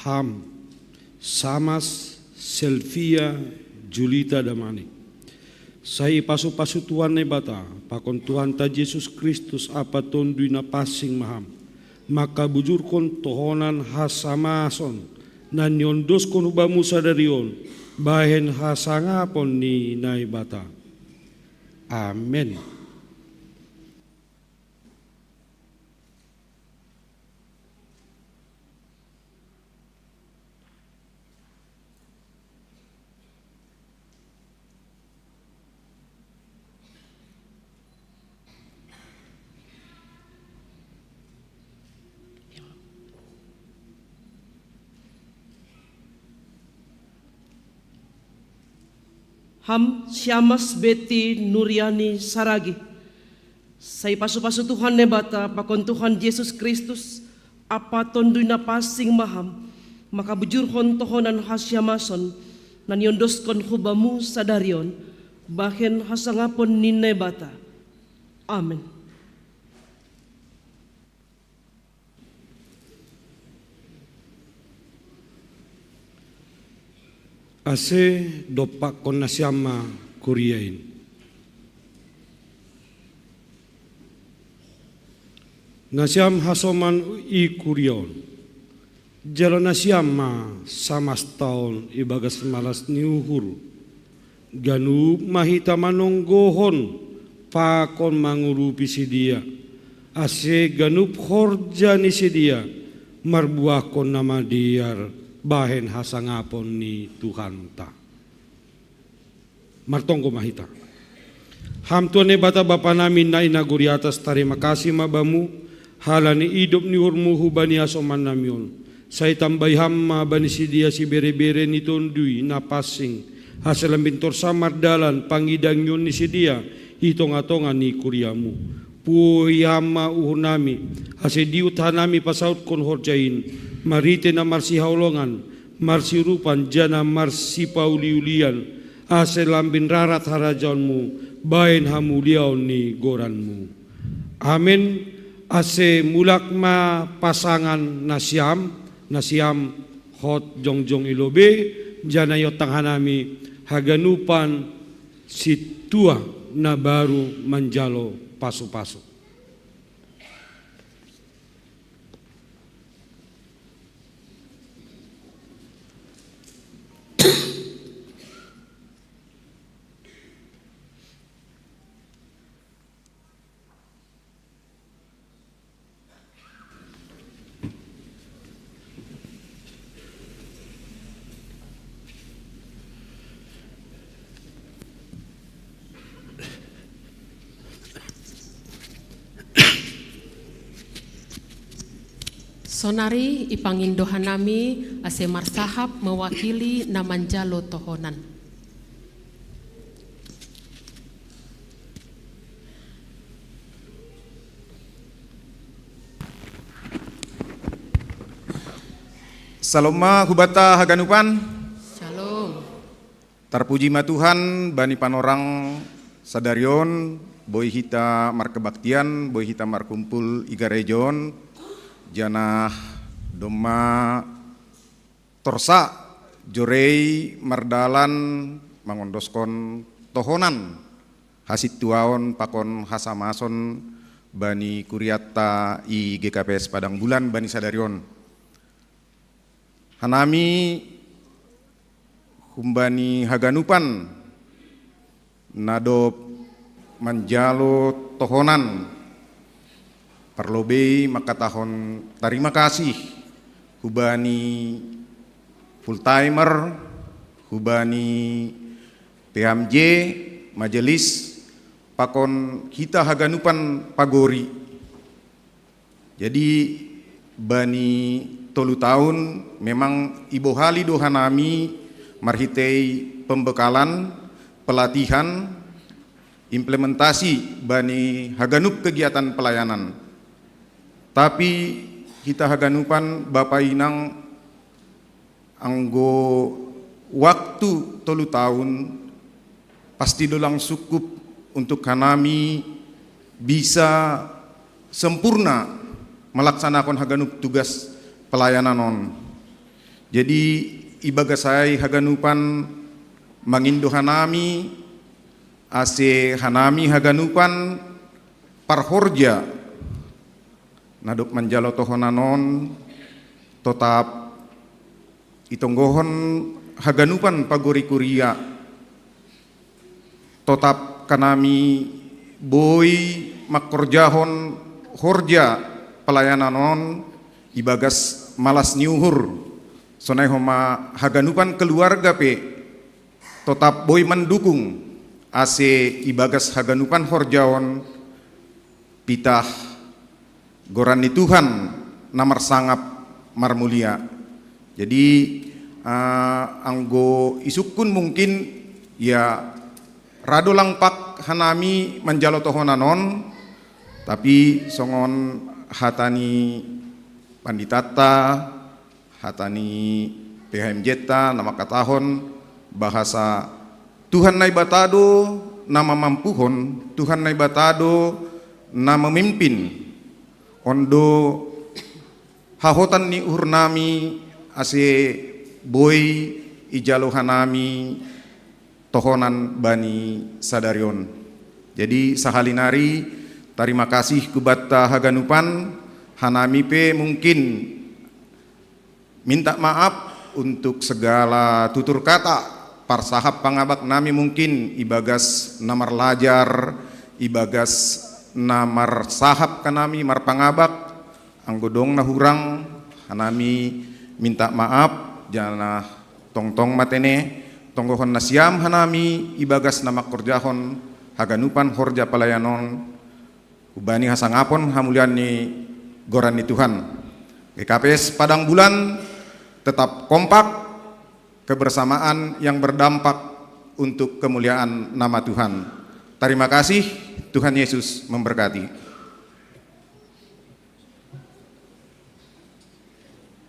Ham, Samas Selvia Julita Damani. Sai pasu-pasu Tuhan Naibata, pakon Tuhanta Jesus Kristus ampa Tonduy Napansing ma ham, mangkabujurhon tohonan hasamason, na niondoskon hu bamu sadari on, bahen hasangapon ni Naibata. Amen. Ham Siamas Beti Nuriani Saragi. Sai pasu-pasu Tuhan Naibata pakon Tuhan Jesus Kristus, ampa Tonduy Napansing ma ham, mangkabujurhon tohonan hasiamason, na niondoskon hu bamu sadari on, bahen hasangapon ni Naibata. Amen. Ase dompakkon nasiam ma kuria in. Nasiam hasoman i kuria on, jalo nasiam ma samasta on ibagas malas ni uhur, Ganup ma hita manonggohon pakon mangurupi sidea, ase ganup horja ni sidea marbuahkon na madear bahen hasangapon ni Tuhanta. Martonggo ma hita. Ham Tuhan Naibata Bapa nami na i nagori atas, tarima kasih ma Bamu, halani idop ni uhurMu hubani hasoman nami on. Sai tambai Ham ma bani sidea siberebere ni Tonduy Napansing, ase lambin torsa mardalan pangidangion ni sidea i tongatonga ni kuriaMu. Puhoi Ham ma uhur nami, ase dihut hanami pasautkon horja in, marhitei na marsihaholongan, marsiurupan, janah marsipauliulian, ase lambin rarat harajaonMu bahen hamuliaon ni goranMu. Amen. Ase mulak ma pasangan nasiam, nasiam hot jongjong i lobei, janah iontang hanami haganupan sintua na baru manjalo pasupasu. Sonari ipangindo hanami ase marsahap mewakili na manjalo tohonan. Salom ma hubanta haganupan. Shalom. Tarpuji ma Tuhan, bani panorang sadari on, boi hita markebaktian, boi hita markumpul i gareja on, janah domma torsa jorei mardalan mangondoskon tohonan hasintuaon pakon hasamason bani kurianta i G K P S Padang Bulan bani sadari on. Hanami humbani haganupan na dob manjalo tohonan, parlobei mangkatahon tarima kasih hubani full timer, hubani P H M J, majelis, pakon hita haganupan pagori. Jadi, bani tolu taon memang ibohali do hanami marhitei pembekalan, pelatihan, implementasi bani haganup kegiatan pelayanan. Tapi hita haganupan bapa inang, anggo waktu tolu taon pasti do lang sungkup untuk hanami bisa sempurna malaksanakon haganup tugas pelayanan on. Jadi, ibagas ai haganupan mangindo hanami, ase hanami haganupan parhorja na dob manjalo tohonan on totap itonggohon haganupan pagori kuria, totap hanami boi mangkorjahon horja pelayanan on ibagas malas ni uhur. Sonai homa haganupan keluarga pe totap boi mandukung, ase ibagas haganupan horja on pitah goran ni Tuhan na marsangap marmulia. Jadi, eh, anggo isungkun mungkin, ya, ra do lang pang hanami manjalo tohonan on, tapi songon hata ni panditanta, hata ni P H M J-ta na mangkatahon bahasa Tuhan Naibata do na mamampuhon, Tuhan Naibata do na mamimpin. On do hahotan ni uhurnami ase boi ijalo hanami tohonan bani sadari on. Jadi, sahali nari tarima kasih hubanta haganupan, hanami pe mungkin minta maaf untuk segala tutur kata parsahap pangabak nami mungkin ibagas na marlajar, ibagas na marsahap kanami marpangabak, anggo dong na hurang, hanami minta maap, janah tongtong ma tene, tonggohon nasiam hanami ibagas na mangkorjahon haganupan horja palayanon, hubani hasangapon hamulian ni goran ni Tuhan. G K P S Padang Bulan tetap kompak, kebersamaan yang berdampak untuk kemuliaan nama Tuhan. Terima kasih, Tuhan Yesus memberkati.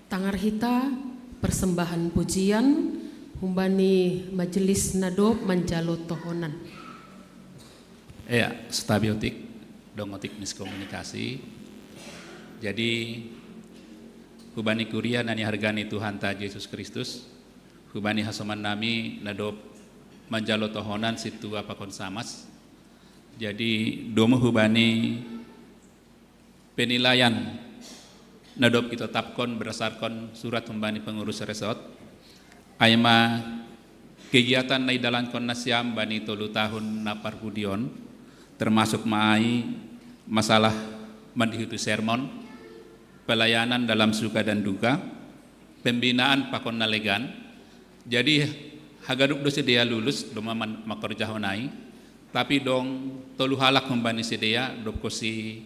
Tangar hita persembahan pujian humbani majelis na dob manjalo tohonan. Ea, stabiotik, dongotik miskomunikasi. Jadi, hubani kuria na nihargani Tuhanta Jesus Kristus, hubani hasoman nami na dob manjalo tohonan sintua pakon samas. Jadi, domu hubani penilaian na dob itetapkon berdasarkon surat humbani pengurus resort, ai ma kegiatan na idalankon nasiam bani tolu tahun na parpudion, termasuk ma ai masalah mandihuti sermon, pelayanan dalam suka dan duka, pembinaan pakon na legan. Jadi, haganup do sidea lulus, domma mangkorjahon ai, tapi dong tolu halak humbani sidea dob konsi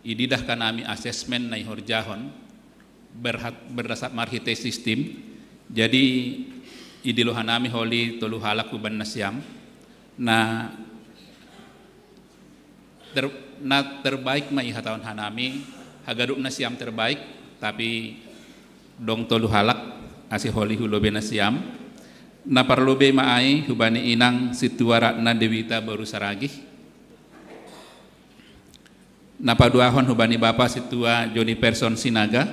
ididah kanami asesmen na ihorjahon berdasar marhitei sistim. Jadi, idilo hanami holi tolu halak humbani nasiam na ter, na terbaik ma ihatahon hanami, haganup nasiam terbaik, tapi dong tolu halak ase holi hu lobei nasiam. Na parlobei ma ai hubani inang sintua Ratna Dewita boru Saragih. Na paduahon hubani bapa sintua Joni Person Sinaga.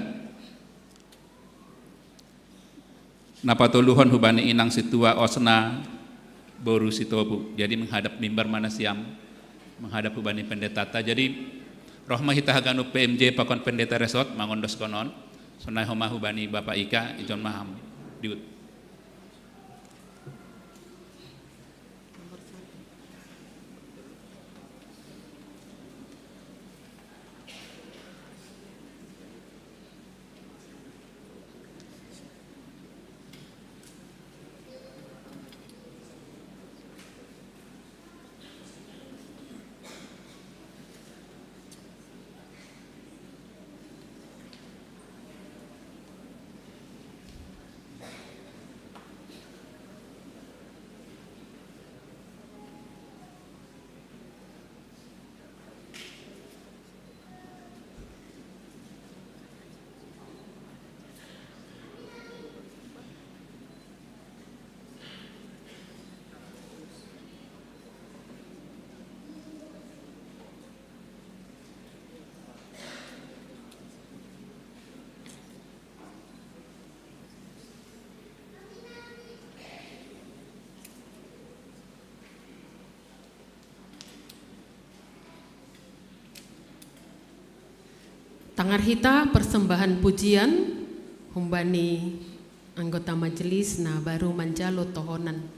Na patoluhon hubani inang sintua Osna boru Sitopu. Jadi menghadap mimbar ma nasiam, menghadap hubani pendetata. Jadi roh ma hita haganup P M J pakon pendeta resort mangondoskon on. Sonai homa hubani Bapak Ika, ijon ma ham diut. Tangar hita persembahan pujian humbani anggota majelis na baru manjalo tohonan.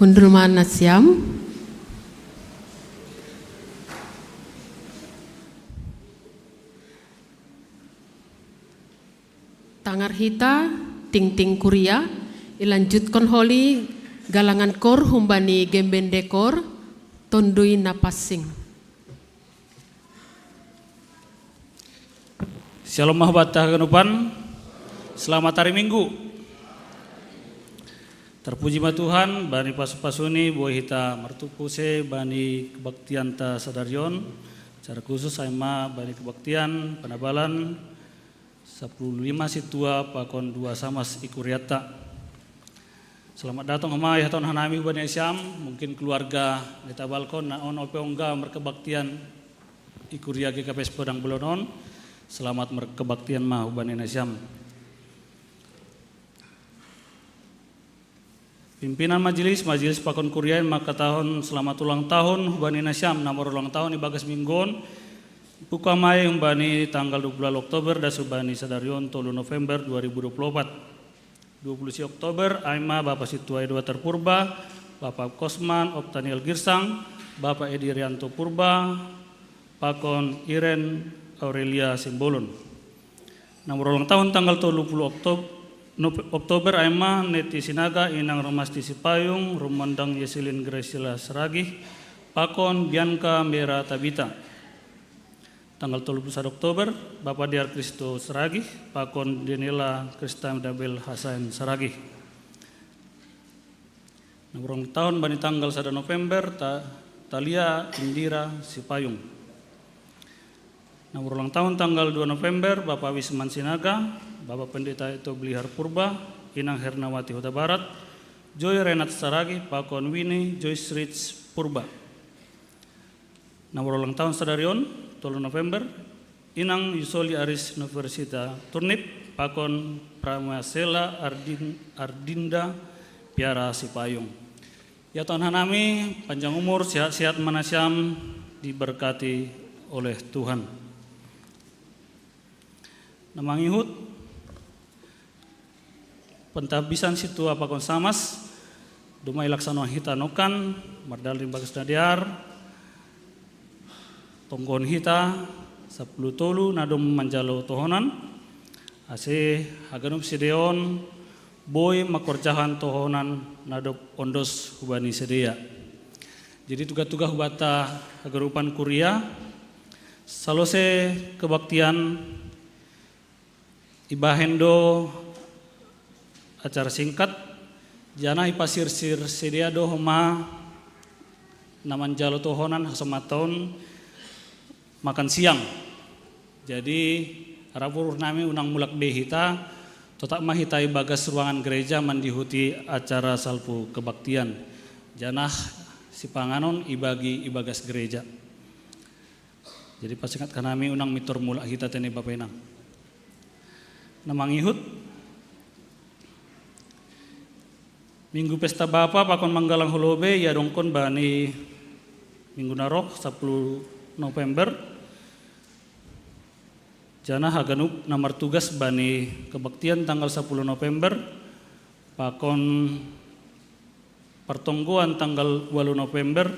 Rumah nasiam. Tangar hita, tingting kuria, ilanjutkon holi galangan kor humbani gembende kor, tondui na passing. Shalom mahbata haganupan. Selamat hari Minggu. Terpuji ma Tuhan, bani pasu-pasuni boi hita martumpu use bani kebaktianta sadarion, secara khusus ai ma bani kebaktian panabalan sampulu lima sintua pakon dua samas i kuriatta. Selamat datang homa ihatahon hanami humbani nasiam, mungkin keluarga nitabalkon na on ope ongga markebaktian i kuria G K P S Padang Bolon on. Selamat markebaktian ma humbani nasiam. Pimpinan majelis, majelis pakon kuria i mangkatahon selamat ulang tahun humbani nasiam na marulang tahun ibagas minggu on. Buka ma i humbani tanggal dua puluh Oktober das humbani sadarion tolu November dua ribu dua puluh opat. Dua puluh si Oktober ai ma Bapa Sintua Edward Purba, Bapa Kosman Optaniel Girsang, Bapa Edi Rianto Purba, pakon Iren Aurelia Simbolon. Na marulang tahun tanggal tolu puluh Oktob-, Nove-, Oktober ai ma Neti Sinaga, Inang Rumasti Sipayung, Rumondang Yesilin Graciela Saragih, pakon Bianca Mera Tabita. Tanggal tolu puluh sada Oktober, Bapa Diar Kristo Saragih, pakon Daniela Krista Dabel Hasain Saragih. Na marulang tahun bani tanggal sada November, Ta-, Talia Indira Sipayung. Na marulang tahun tanggal dua November, Bapa Wisman Sinaga, Bapa Pendeta Ito Blihar Purba, Inang Hernawati Hutabarat, Joy Renat Saragih, pakon Winnie Joyce Rich Purba. Na marulang tahun sadarion, tolu November, Inang Yusoli Aris Universita Turnip, pakon Pramasela Ardin-, Ardinda Piara Sipayung. Ihatahon hanami, panjang umur, sehat-sehat ma nasiam, diberkati oleh Tuhan. Na mangihut, pantabisan sintua pakon samas, domma ilaksanaon hita nongkan, mardalan ibagas na dear, tonggohon hita, sampulu tolu na dong manjalo tohonan, ase haganup sidea on, boi mangkorjahon tohonan na dob ondos hubani sidea. Jadi tuga-tuga hubanta haganupan kuria, salose kebaktian ibahen do acara singkat, janah ipasirsir sidea do homa na manjalo tohonan hasomanta on makan siang. Jadi, arap uhur nami unang mulak be hita, totap ma hita ibagas ruangan gereja mandihuti acara salpu kebaktian. Janah sipanganon ibagi ibagas gereja. Jadi pasingat hanami unang mintor mulak hita tene Bapa Inang. Na mangihut, Minggu Pesta Bapa pakon manggalang holoi be iadongkon bani minggu na roh sampulu November. Janah haganup na martugas bani kebaktian tanggal sampulu November, pakon partonggoan tanggal ualu November,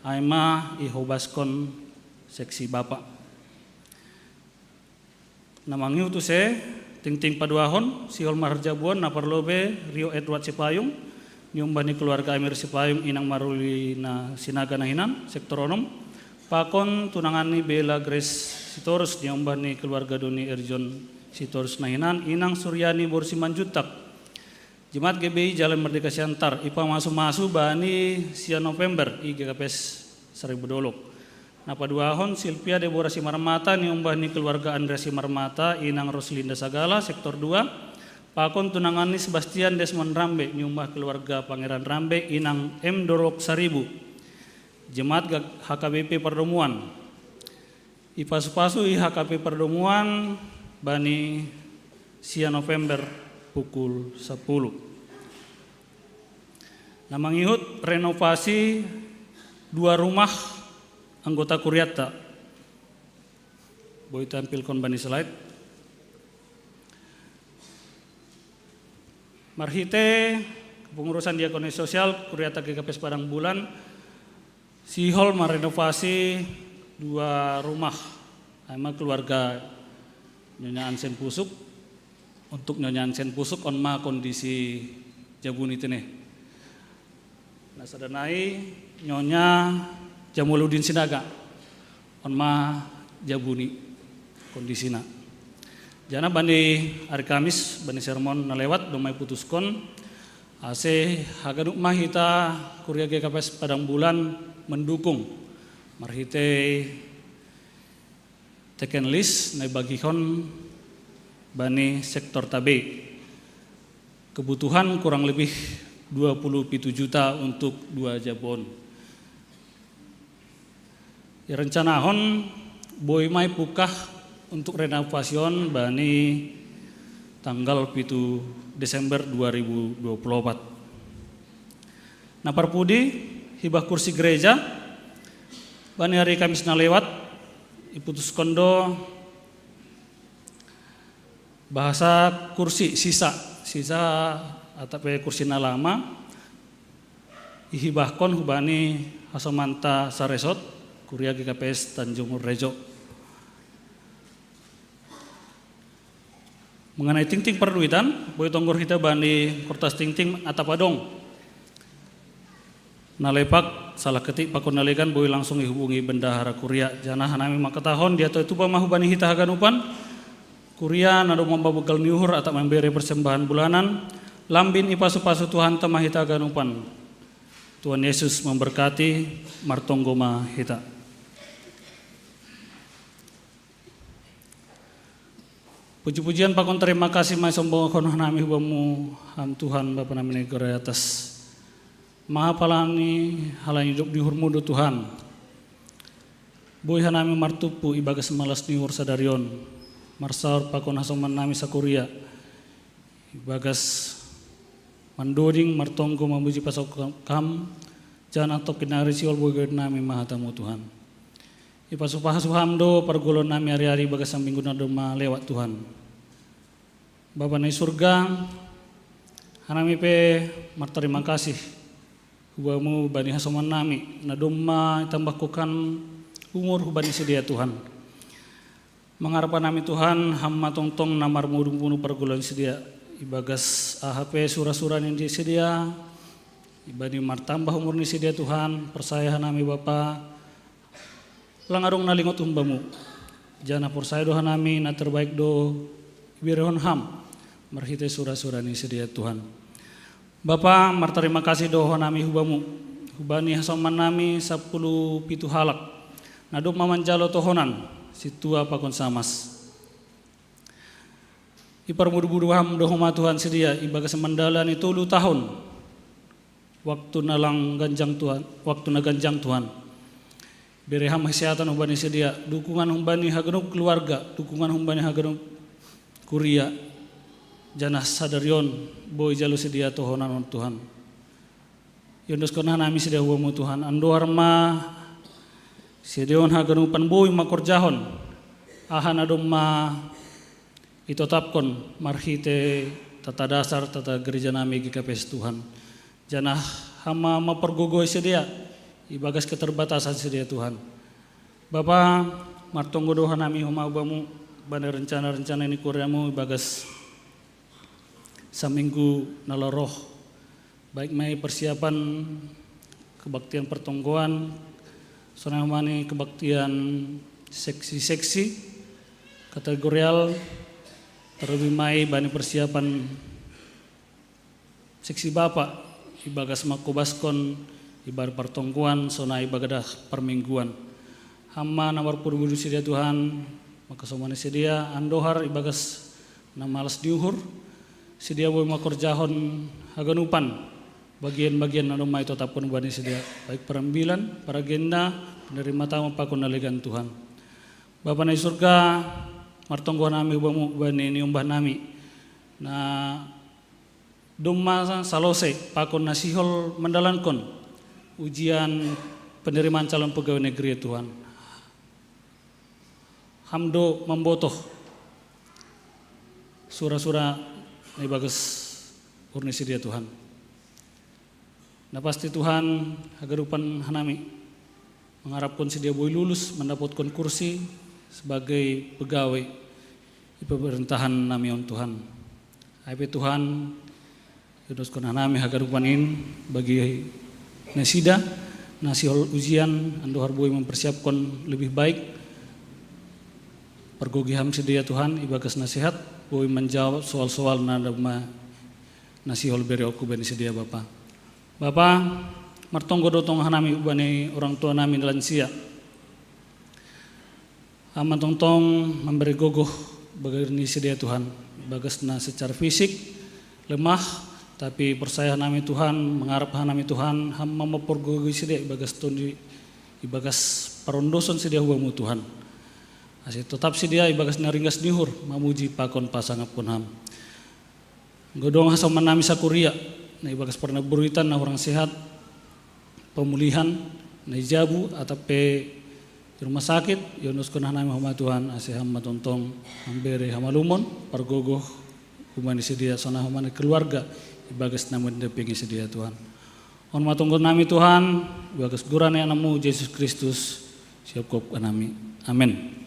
ai ma ihobaskon seksi Bapa. Na mangihut use, tingting paduahon, sihol marhajabuon na parlobei Rio Edward Sipayung, niumbah ni keluarga Amir Sipayung, Inang Marulina Sinaga na hinan, sektor onom, pakon tunanganni Bella Grace Sitorus, niumbah ni keluarga Doni Erjon Sitorus na hinan, Inang Suryani Borsi Manjuntak. Jemaat G B I Jalan Merdeka Siantar, ipamasu-masu bani sia November, i G K P S Seribu Dolok. Na paduahon Silvia Deborah Simarmata, niumbah ni keluarga Andreas Simarmata, Inang Roslinda Sagala, sektor dua, pakon tunanganni Sebastian Desmond Rambe, niumbah keluarga Pangeran Rambe, Inang M Dolok Saribu. Jemaat G-, H K B P Pardomuan. Ipasu-pasu i H K P Pardomuan bani sia November pukul sampulu. Na mangihut renovasi dua rumah anggota kuriatta. Boi tampilkon bani slide. Marhite Pengurusan diakonia sosial Kuria T G K P S Padang Bulan, sihol merenovasi dua rumah. Sama keluarga Nyonya Ansen Pusuk. Untuk Nyonya Ansen Pusuk, on ma kondisi jabu ni tene. Nah, sada nai Nyonya Jamuluddin Sinaga, on ma jabu ni kondisina. Jana bani hari Kamis, bani sermon na lewat, dong ma iputuskon, ase haganup ma hita Kuria G K P S Padang Bulan mendukung marhite teken list na ibagihon bani sektor Tabei. Kebutuhan kurang lebih dua puluh pitu juta untuk dua jabu on. Irencanahon boi ma ipukah untuk renovasi on bani tanggal pitu Desember dua ribu dua puluh opat. Na parpudi, hibah kursi gereja, bani hari Kamis na lewat, iputuskon do bahasa kursi sisa, sisa atap pe kursi na lama, ihibahkon hubani hasomanta saresot, Kuria G K P S Tanjung Rejo. Mengenai tingting parduitan, boi tonggor hita bani kertas tingting atap adong na lepak, salah ketik pakon na legan, boi langsung ihubungi bendahara kuria. Jana hanami mangkatahon, diatoi tupa ma hubani hita haganupan, kuria na domma mambegal ni uhur atap mambere persembahan bulanan, lambin ipasu-pasu Tuhanta ma hita haganupan. Tuhan Yesus memberkati, martonggo ma hita. Puji-pujian pakon terima kasih ma isombahon hanami hubamu, Ham Tuhan, Bapa nami na di atas. Mangapalani halani dob ni uhurmu do Tuhan. Boi hanami martumpu ibagas malas ni uhur sadari on. Marsaor pakon hasoman nami sakuria. Ibagas mandoding martonggo mamuji pasahat Ham, jana tongkin nari sihol boi gabe nami ma hatamu Tuhan. Ipasu-pasu Ham do pargulon nami ari-ari ibagas saminggu na domma lewat Tuhan. Bapa na i surga, hanami pe martarima kasih hubamu bani hasoman nami, na domma itambahkon umur hubani sidea Tuhan. Mangarap hanami Tuhan, Ham ma tongtong na marmudu-mudu pargulon sidea, ibagas aha pe sura-sura ni sidea, ibani martambah umur ni sidea Tuhan, porsaya hanami Bapa, lang adong na lingot humbamu. Jana porsaya do hanami na terbaik do iberehon Ham marhite sura-sura ni sidea Tuhan. Bapa, martarima kasih do hanami hubamu, hubani hasoman nami sampulu pitu halak, na domma manjalo tohonan, sintua pakon samas. Iparmudu-mudu Ham do homa Tuhan sidea ibagas mandalani tolu tahun, waktu na lang ganjang Tuhan, waktu na ganjang Tuhan. Bere Ham hasehatan hubani sidea, dukungan hubani haganup keluarga, dukungan hubani haganup kuria, jana sadari on boi jalo sidea tohonan on Tuhan. Iondoskon hanami sidea hubamu Tuhan, andohar ma sidea on haganupan boi mangkorjahon aha na domma itotapkon marhite tata dasar tata gereja nami G K P S Tuhan. Jana Ham ma mampargogoi sidea ibagas keterbatasan sidea Tuhan. Bapa, martonggo do hanami homa hubamu bani rencana-rencana ni kuriamu ibagas saminggu na laho roh, baik ma i persiapan kebaktian pertonggoan, sonai homa ni kebaktian seksi-seksi, kategorial, terlebih ma i bani persiapan seksi bapa, ibagas mangkobaskon ibadah partonggoan, sonai ibadah parmingguan. Ham ma na marmudu-mudu sidea Tuhan, mangkasomani sidea, andohar ibagas na malas ni uhur, sidea boi mangkorjahon haganupan bagian-bagian na domma itotapkon hubani sidea, baik parambilan, paragenda, penerima tamu pakon na legan Tuhan. Bapa na i surga, martonggo hanami hubamu bani niombah nami, na domma salose pakon na sihol mandalankon ujian penerimaan calon pegawai negeri, ya Tuhan. Ham do mambotoh sura-sura na ibagas uhur ni sidea Tuhan. Na pasti Tuhan, hagadupan hanami mangarapkon si dia boi lulus mandapotkon kursi sabagai pegawai di pemerintahan nami on Tuhan. Ai pe Tuhan, iuduskon hanami hagadupan in bagi nasida na sihol ujian, andohar boi mempersiapkon lebih baik. Pargogoh Ham si dia Tuhan, ibagas nasehat boi manjawab soal-soal na doma na sihol bere oku bani si dia Bapa. Bapa, martonggo do tong hanami bani orang tua nami na lansia. Ham ma tongtong mambere gogoh bagi ni si dia Tuhan, ibagas na secara fisik lemah, tapi porsaya hanami Tuhan, mangarap hanami Tuhan, Ham ma mampargogohi si dia ibagas tondi, ibagas parondoson si dia hubamu Tuhan. Ase totap si dia ibagas na ringgas ni uhur mamuji pakon pasangapkon Ham. Godong hasoman nami sakuria, na ibagas pernah buritan na hurang sehat, pemulihan, na i jabu atap pe di rumah sakit, iuduskon hanami homa Tuhan, ase Ham ma tongtong mambere hamalumon, pargogoh, homa ni si dia, sonang homa ni keluarga, ibagas na mandapingi si dia Tuhan. On ma tonggo nami Tuhan, ibagas goran ni Anakmu Jesus Kristus, siapkop hanami. Amen.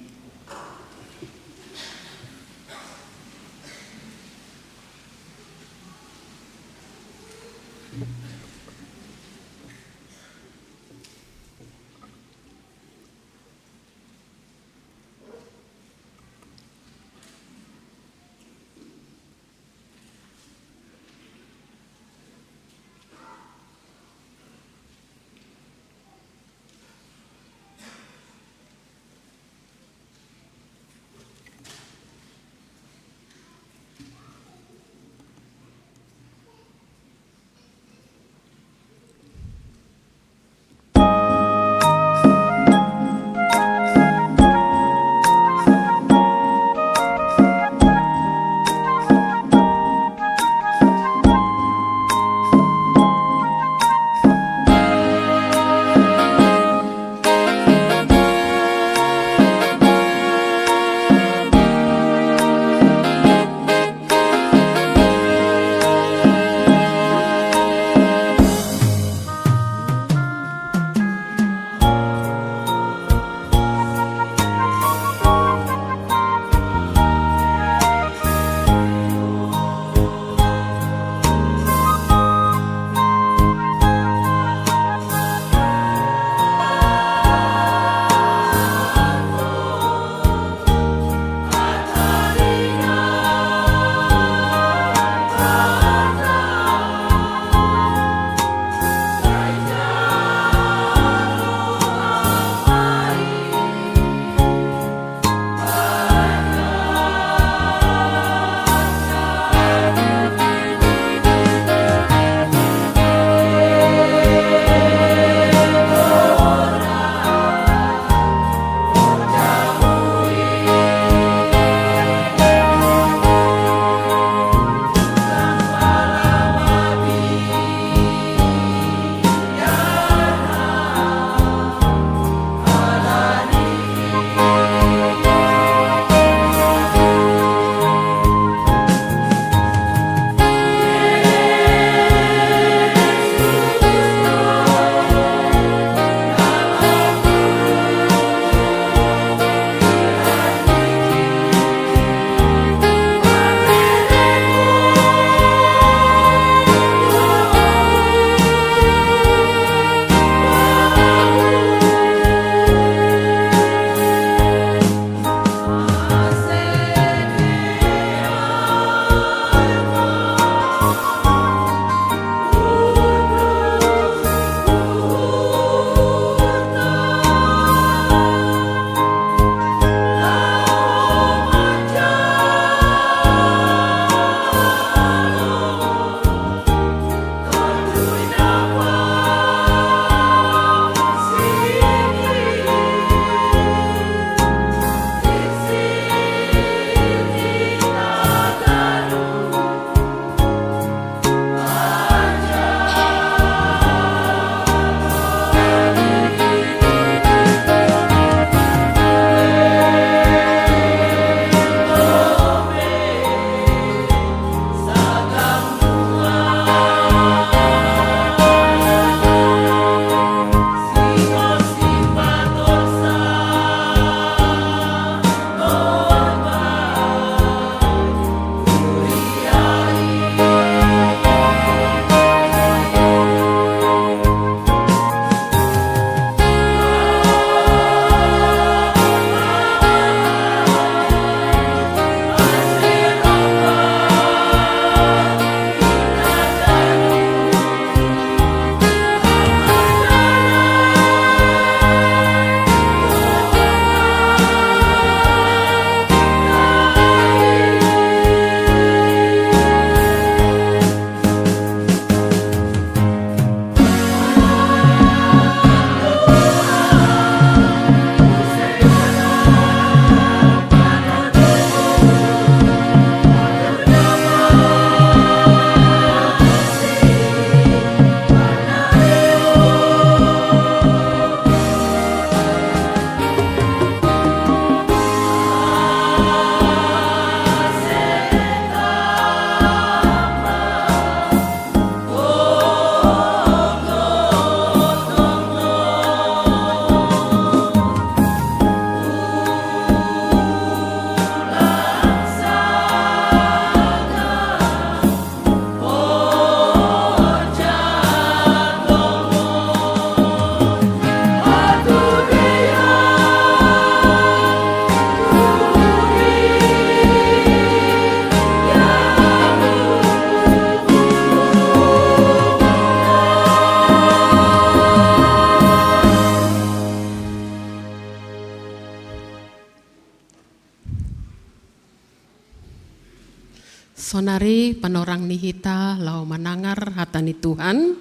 Sonari panorang ni hita laho manangar hata ni Tuhan,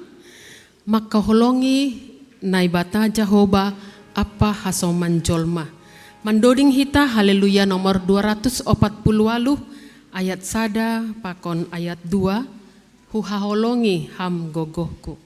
mangkaholongi Naibata Jahowa ampa hasoman jolma. Mandoding hita Haleluya nomor dua ratus opat puluh waluh, ayat sada pakon ayat dua, Huhaholongi Ham gogohku.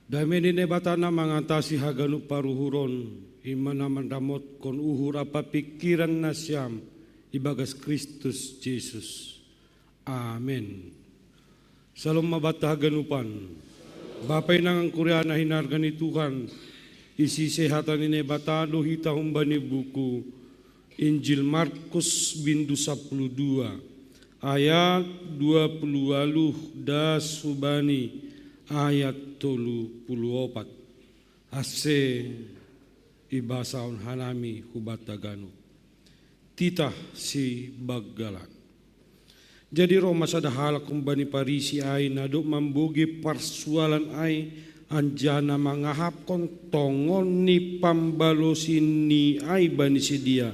Dame ni Naibata na mangatasi haganup paruhuron, i ma na mandamotkon uhur ampa pingkiran nasiam ibagas Kristus Jesus. Amen. Salom ma banta haganupan. Bapa inang angkuriana hinarga ni Tuhan, isi sehatan ni Naibata do hita humbani buku Injil Markus bindu sapuluh dua, ayat dua puluh waluh das hubani ayat tolu puluh opat. Ase ibasahon hanami hubanta ganup. Titah si banggalan. Jadi roh ma sada halak humbani Parisi ai, na dob mambogei parsualan ai, anjaha na mangahapkon tongon ni pambalosi ni ai bani sidea,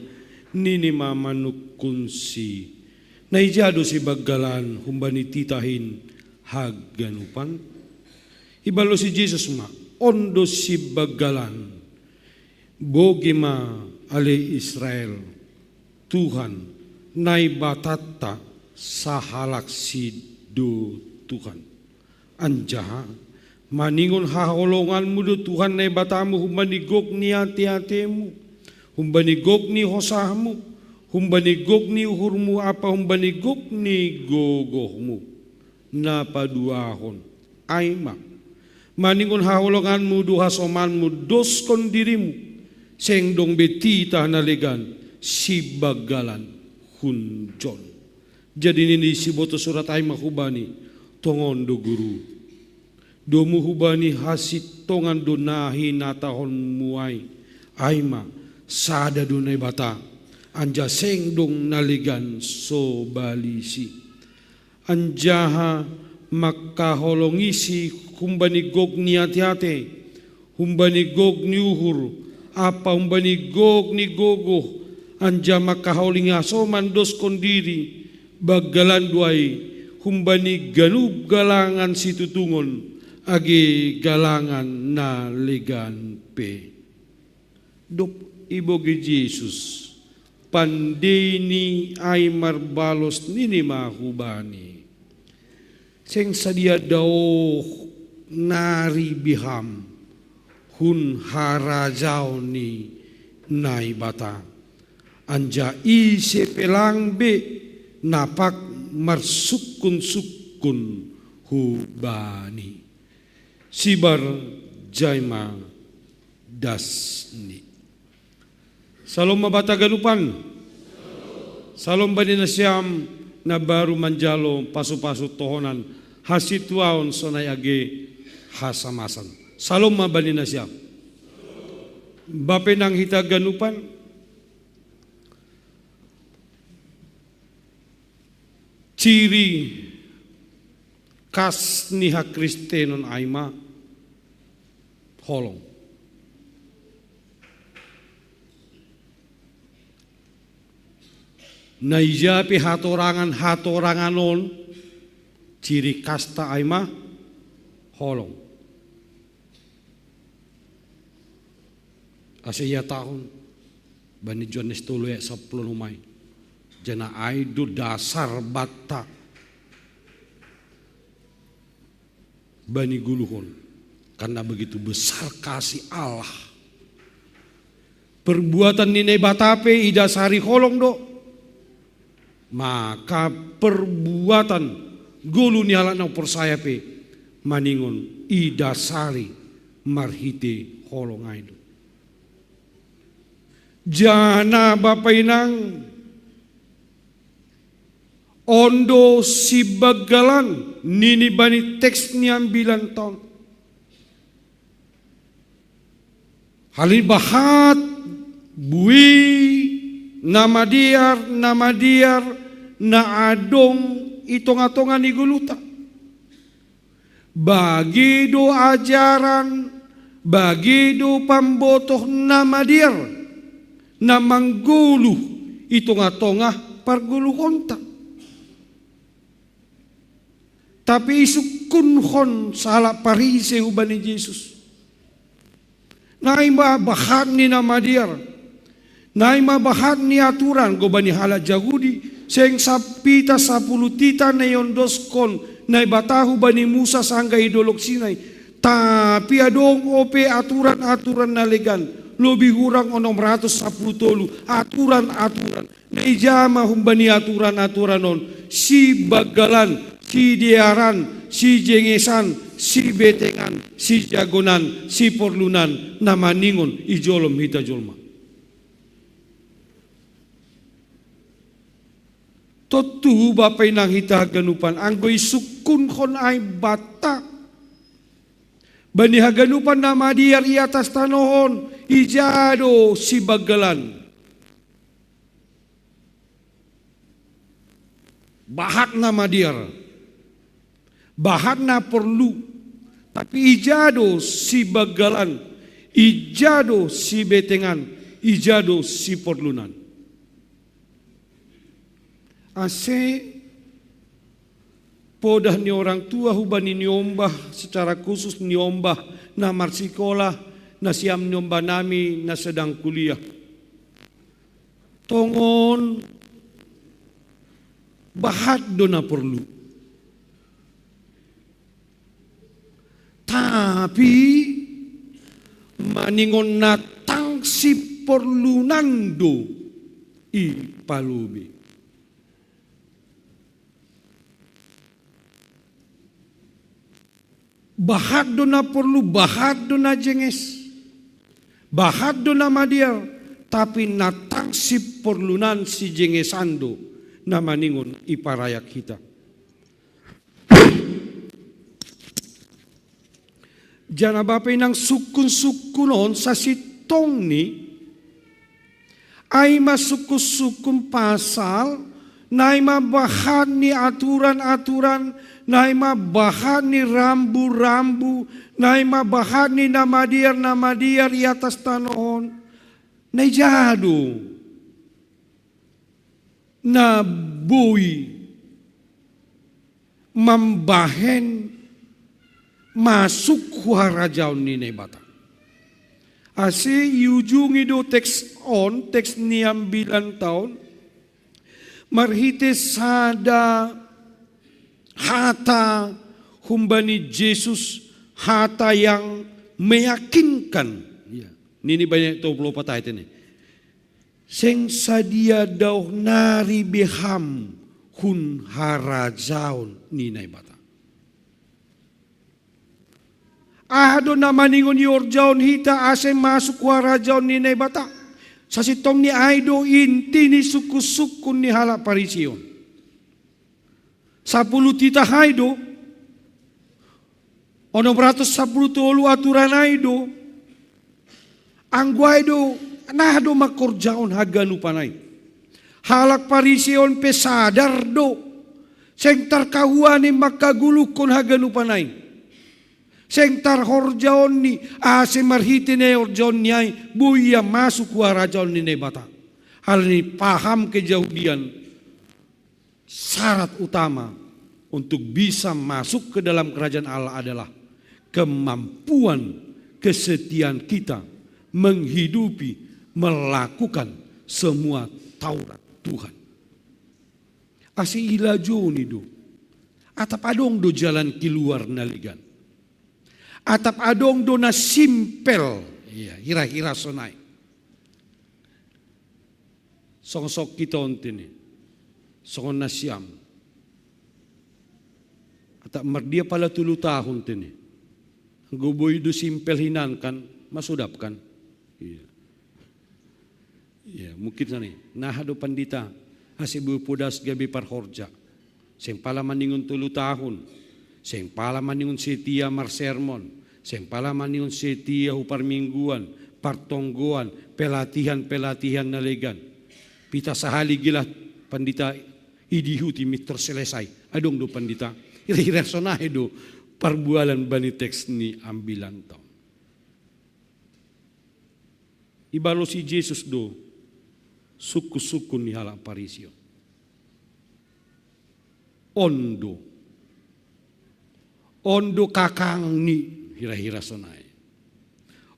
nini ma manungkunsi: Na ija do si banggalan humbani titah in haganupan? Ibalosi Jesus ma: On do si banggalan. Bogei ma ale Israel, Tuhan, Naibatanta, sahalak si do Tuhan. Anjaha maningon haholonganmu do Tuhan Naibatamu humbani gok ni ateatemu, humbani gok ni hosahmu, humbani gok ni uhurmu ampa humbani gok ni gogohmu. Na paduahon ai ma: Maningon haholonganmu do hasomanmu, doskon dirimu, seng dong be titah na legan sibanggalan hunjon. Jadi nini sibotoh surat ai ma hubani: Tongon do Guru. Domu hubani hasintongan do na hinatahonmu ai, ai ma: Sada do Naibata, anjaha seng dong na legan sobalisi. Anjaha mangkaholongisi humbani gok ni ateate, humbani gok ni uhur, ampa humbani gok ni gogoh, anjaha mangkaholongi hasoman doskon diri, banggalan do ai humbani ganup galangan situtungon, age galangan na legan pe. Dob ibogei Jesus pandeini ai marbalos, nini ma hubani: Seng sadia daoh nari be ham hun harajaon ni Naibata. Anjaha ise pe lang be napak marsukkun-sukkun hu Bani. Sibar jaima dasni. Salom ma banta haganupan. Salom bani nasiam na baru manjalo pasu-pasu tohonan hasituaon sonai age hasamasan. Salom ma bani nasiam. Bapenang hita haganupan. Ciri khas ni hakristenon ai ma holong. Na ija pe hatorangan-hatorangan on, ciri khasta ai ma holong. Asa ihatahon bani Johannes tolu ayat sapuluh onom ai. Janah ai do dasar banta bani goluhon. Karena begitu besar kasih Allah. Perbuatan ni Naibata pe idasari holong do. Maka perbuatan goluh ni halak na porsaya pe maningon idasari marhite holong ai do. Janah bapa inang, on do sibanggalan nini bani teks ni ambilan taon. Halani bahat bui na madear, na madear, na adong i tonga-tonga ni goluhta. Bage do ajaran, bage do pambotoh na madear, na manggoluh i tonga-tonga pargoluhonta. Tapi isungkunhon sahalak Parise hubani Jesus. Nai ma bahat ni na madear. Nai ma bahat ni aturan, gobani halak Jahudi, seng sapita sapuluh titah na iondoskon Naibata hubani Musa sanggah i Dolok Sinai. Tapi adong ope aturan-aturan na legan, lobih hurang onom ratus sapuluh tolu aturan-aturan. Na ija ma humbani aturan-aturan on, sibanggalan, sidearan, sijengesan, sibetengan, sijagonan, siporlunan, na maningon i jolom hita jolma. Tontu bapa inang hita haganupan, anggo isungkunhon ai banta bani haganupan na madear i atas tanoh on, ija do sibanggalan. Bahat na madear, bahat na porlu, tapi ija do sibanggalan, ija do sibetengan, ija do siporlunan. Ase podah ni orang tua hubani niombah, secara khusus niombah na marsikolah, nasiam niombah nami na sedang kuliah. Tongon bahat do na porlu. Tapi maningon na tang siporlunan do i palobe. Bahat do na porlu, bahat do na jenges, bahat do na madear, tapi na tang siporlunan sijengesan do na maningon iparayak hita. Janah bapa inang sungkun-sungkun on sasintongni, ai ma sungkun-sungkun pasal, nai ma bahat ni aturan-aturan, nai ma bahat ni rambu-rambu, nai ma bahat ni na madear, na madear i atas tanoh on, na ija do na boi mambahen masuk hu harajaon ni Naibata. Ase iujungi do teks on, teks ni ambilanta on, marhite sada hata humbani Jesus, hata yang meyakinkan. Ya. Nini banyak to puluh patah itu nih. Seng sadia daoh nari be ham pun harajaon ni Naibata. Aha do na maningon ihorjahon hita ase masuk hu harajaon ni Naibata? Sasintongni ai do inti ni sungkun-sungkun ni halak Parisi on. Sapuluh titah ai do, onom ratus sapuluh tolu aturan ai do, anggo ai do, na do mangkorjahon haganupan ai. Halak Parisi on pe sadar do, seng tarkahuani mangkagoluhkon haganupan ai. Seng tarhorjahonni, ase marhite ni horjahonni ai, boi ia masuk hu harajaon ni Naibata. Halani paham kejahudian, syarat utama untuk bisa masuk ke dalam kerajaan Allah adalah kemampuan kesetiaan kita menghidupi, melakukan semua Taurat Tuhan. Ase ilajoni do. Atap adong do jalan keluar na legan. Atap adong do na simpel. Ia, hira-hira sonai. Songon sok kita on tene. Songon nasiam. Atap mardia pala tolu tahun tene. Anggo boi do simpel hinan kan, masodap kan. Ia. Ia, mungkin sonai. Naha do pandita, ase boi podas gabe parhorja. Seng pala maningon tolu tahun. Seng pala maningon setia marsermon. Seng pala maningon setia hu parmingguan, partonggoan, pelatihan-pelatihan na legan. Pita sahali gelah pandita idihuti mintor selesai. Adong do pandita. Hira-hira sonai do parbualan bani teks ni ambilanta on. Ibalosi Jesus do sungkun-sungkun ni halak Parisi on. On do. On do kakang ni hira-hira sonai.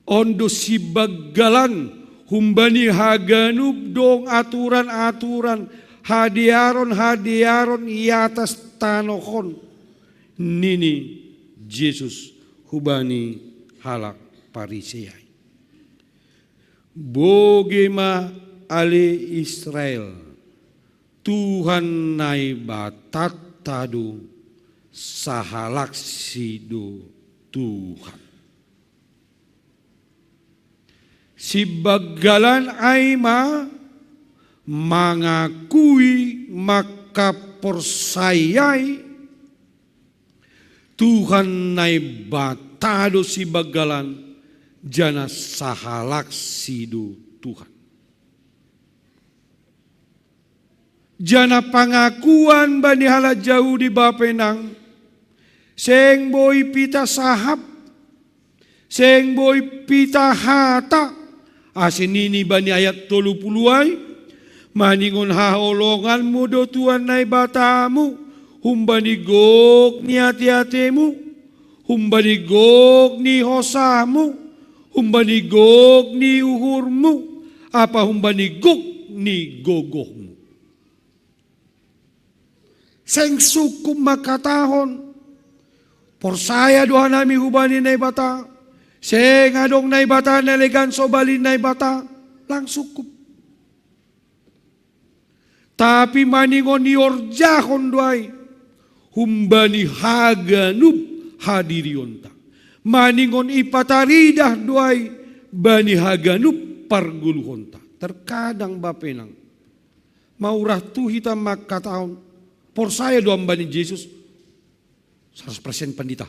On do sibanggalan humbani haganup dong aturan-aturan, hadearon-hadearon i atas tanoh on, nini Jesus hubani halak Parisi ai. Boge ma ale Israel, Tuhan Naibatanta do, sahalaksi do Tuhan. Sibanggalan ai ma mangakui mangkaporsayai Tuhan Naibata do sibanggalan, janah sahalaksi do Tuhan. Janah pangakuan bani halak Jahudi bapenang, seng boi pita sahap, seng boi pita hata, ase nini bani ayat tolu pulu ai, maningon haholonganmu do Tuhan Naibatamu, humbani gok ni ate-atemu, humbani gok ni hosahmu, humbani gok ni uhurmu, ampa humbani gok ni gogohmu. Seng sungkup mangkatahon, porsaya do hanami hubani Naibata, seng adong Naibata na legan sobali Naibata, lang sungkup. Tapi maningon ihorjahon do ai humbani haganup hadirionta, maningon ipataridah do ai bani haganup pargoluhonta. Terkadang bapenang, maurah tu hita mangkatahon, porsaya do am bani Jesus? Saratus persen pandita.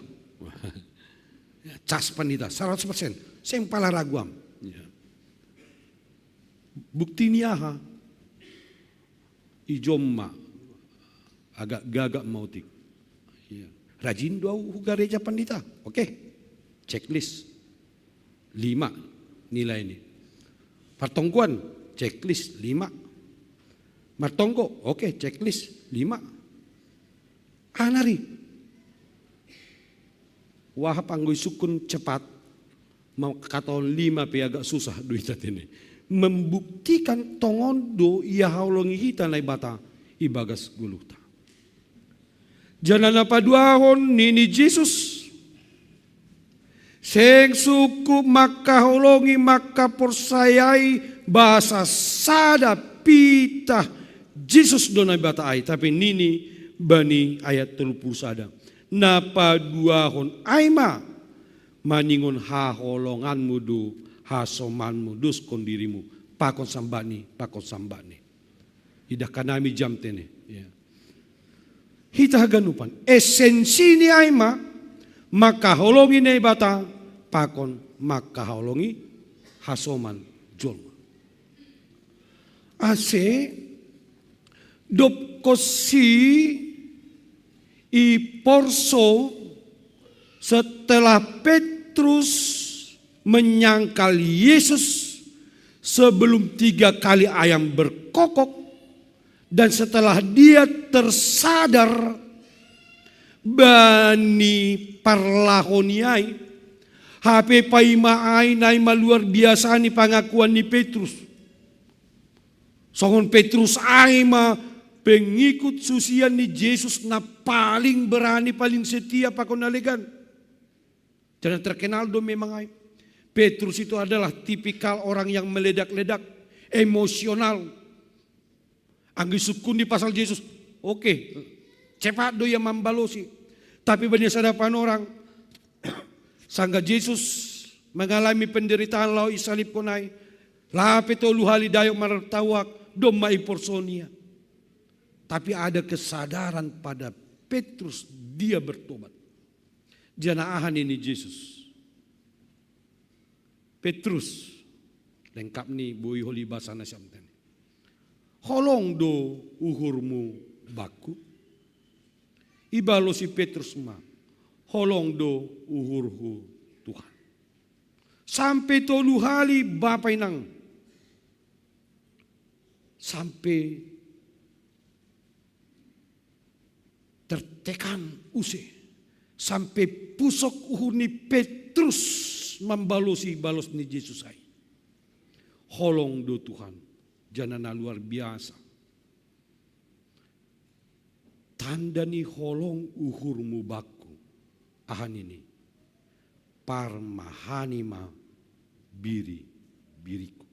Ya, cas pandita, saratus persen. Seng pala ragu am. Ya. Bukti ni aha? Ijom ma, agak gagak ma otik. Ya. Rajin do au hu gareja pandita. Oke. Checklist. Lima nilai ni. Partonggoan, checklist, lima. Martonggo, oke, checklist, lima. Anari. Wahap anggo isungkun cepat, mangkatahon lima pe agak susah do hita tene. Membuktikan tongon do ia haholongi hita Naibata ibagas goluhta. Janah na paduahon nini Jesus, seng sungkup mangkaholongi mangkaporsayai basa sada pitah Jesus do Naibata ai, tapi nini bani ayat tolu puluh sada. Na paduahon ai ma maningon haholonganmu do hasomanmu, doskon dirimu pakon sambani, pakon sambani. Idah kanami jam tene. Ya. Hita haganupan. Esensi ni ai ma makaholongi Naibata pakon makaholongi hasoman jolma. Ase dob konsi i porso setelah Petrus menyangkal Yesus sebelum tiga kali ayam berkokok, dan setelah dia tersadar bani parlahon ni ai, hape paima ai na i ma luar biasa ni pangakuan ni Petrus. Songon Petrus ai ma pengikut susian ni Jesus na paling berani, paling setia pakon na legan. Jangan terkenal do memang ai. Petrus itu adalah tipikal orang yang meledak-ledak, emosional. Anggo isungkun di pasal Jesus, oke, cepat do ia mambalosi. Tapi bani sada panorang, sangga Jesus mengalami penderitaan laho isalibkon ai, lape tolu hali dayok martauak, domma iporson ia. Tapi ada kesadaran pada Petrus, dia bertobat. Janah aha nini Jesus? Petrus, lengkap ni boi holi basa nasiam tene. Holong do uhurmu bakku? Ibalosi Petrus ma, holong do uhurhu Tuhan. Sampe tolu hali bapa inang. Sampe tertekan use. Sampe pusok uhur ni Petrus mambalosi balos ni Jesus ai. Holong do Tuhan, janah na luar biasa. Tanda ni holong uhurmu bakku, aha nini? Parmahani ma biri-biriku.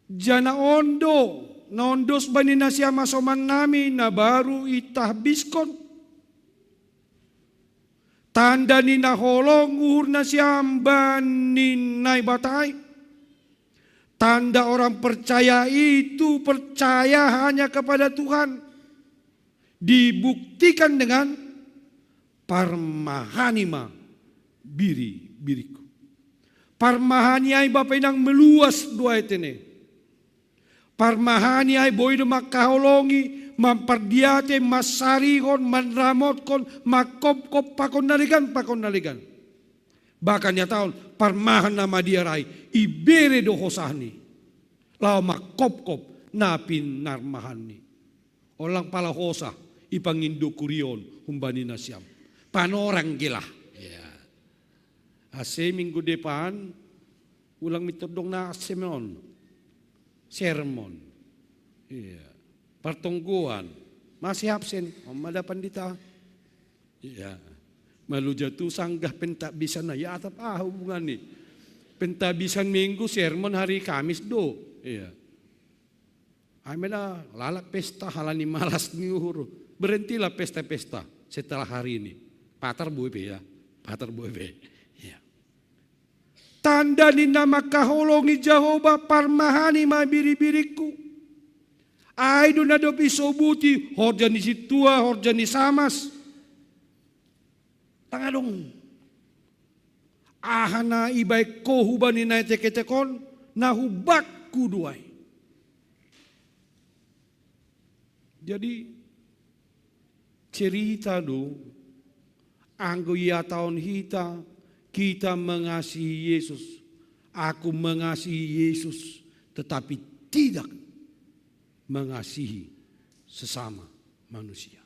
Janah on do, na ondos bani nasiam hasoman nami na baru itahbiskon. Tanda ni na holong uhur nasiam bani Naibata ai. Tanda orang percaya itu percaya hanya kepada Tuhan. Dibuktikan dengan parmahani ma biri-biriku. Parmahani ai bapa inang meluas do ai tene. Parmahani ai boi do mangkaholongi, mampardiate, mansarihon, manramotkon, mangkopkop pakon na legan, pakon na legan. Bahkan ia taon parmahan na madiar ai, ibere do hosahni. Laho mangkopkop na pinarmahanni. Olang pala hosah ipangindo kurion humbani nasiam. Panorang gelah. Ya. Ase minggu depan ulang mitodong na sermon. Sermon. Iya. Partonggoan. Masih absen. Om ada pandita. Iya. Maluja tu sanggah pentak bisa na ya atap ah hubungan ni. Pentak bisa minggu sermon hari Kamis do. Iya. Ai mela lalak pesta halani malas ni uhur. Berhentilah pesta-pesta setelah hari ini. Patar bue pe ya. Patar bue pe. Ya. Tanda ni na mangkaholongi Jahowa parmahani ma biri-biriku. Ai do na dob isobuti horja ni sintua, horja ni samas. Tangadong. Aha na ibaen ho hubani na etek-etek on, na hubakku do ai. Jadi cerita do, anggo ihatahon hita, kita mengasihi Yesus, aku mengasihi Yesus, tetapi tidak mengasihi sesama manusia.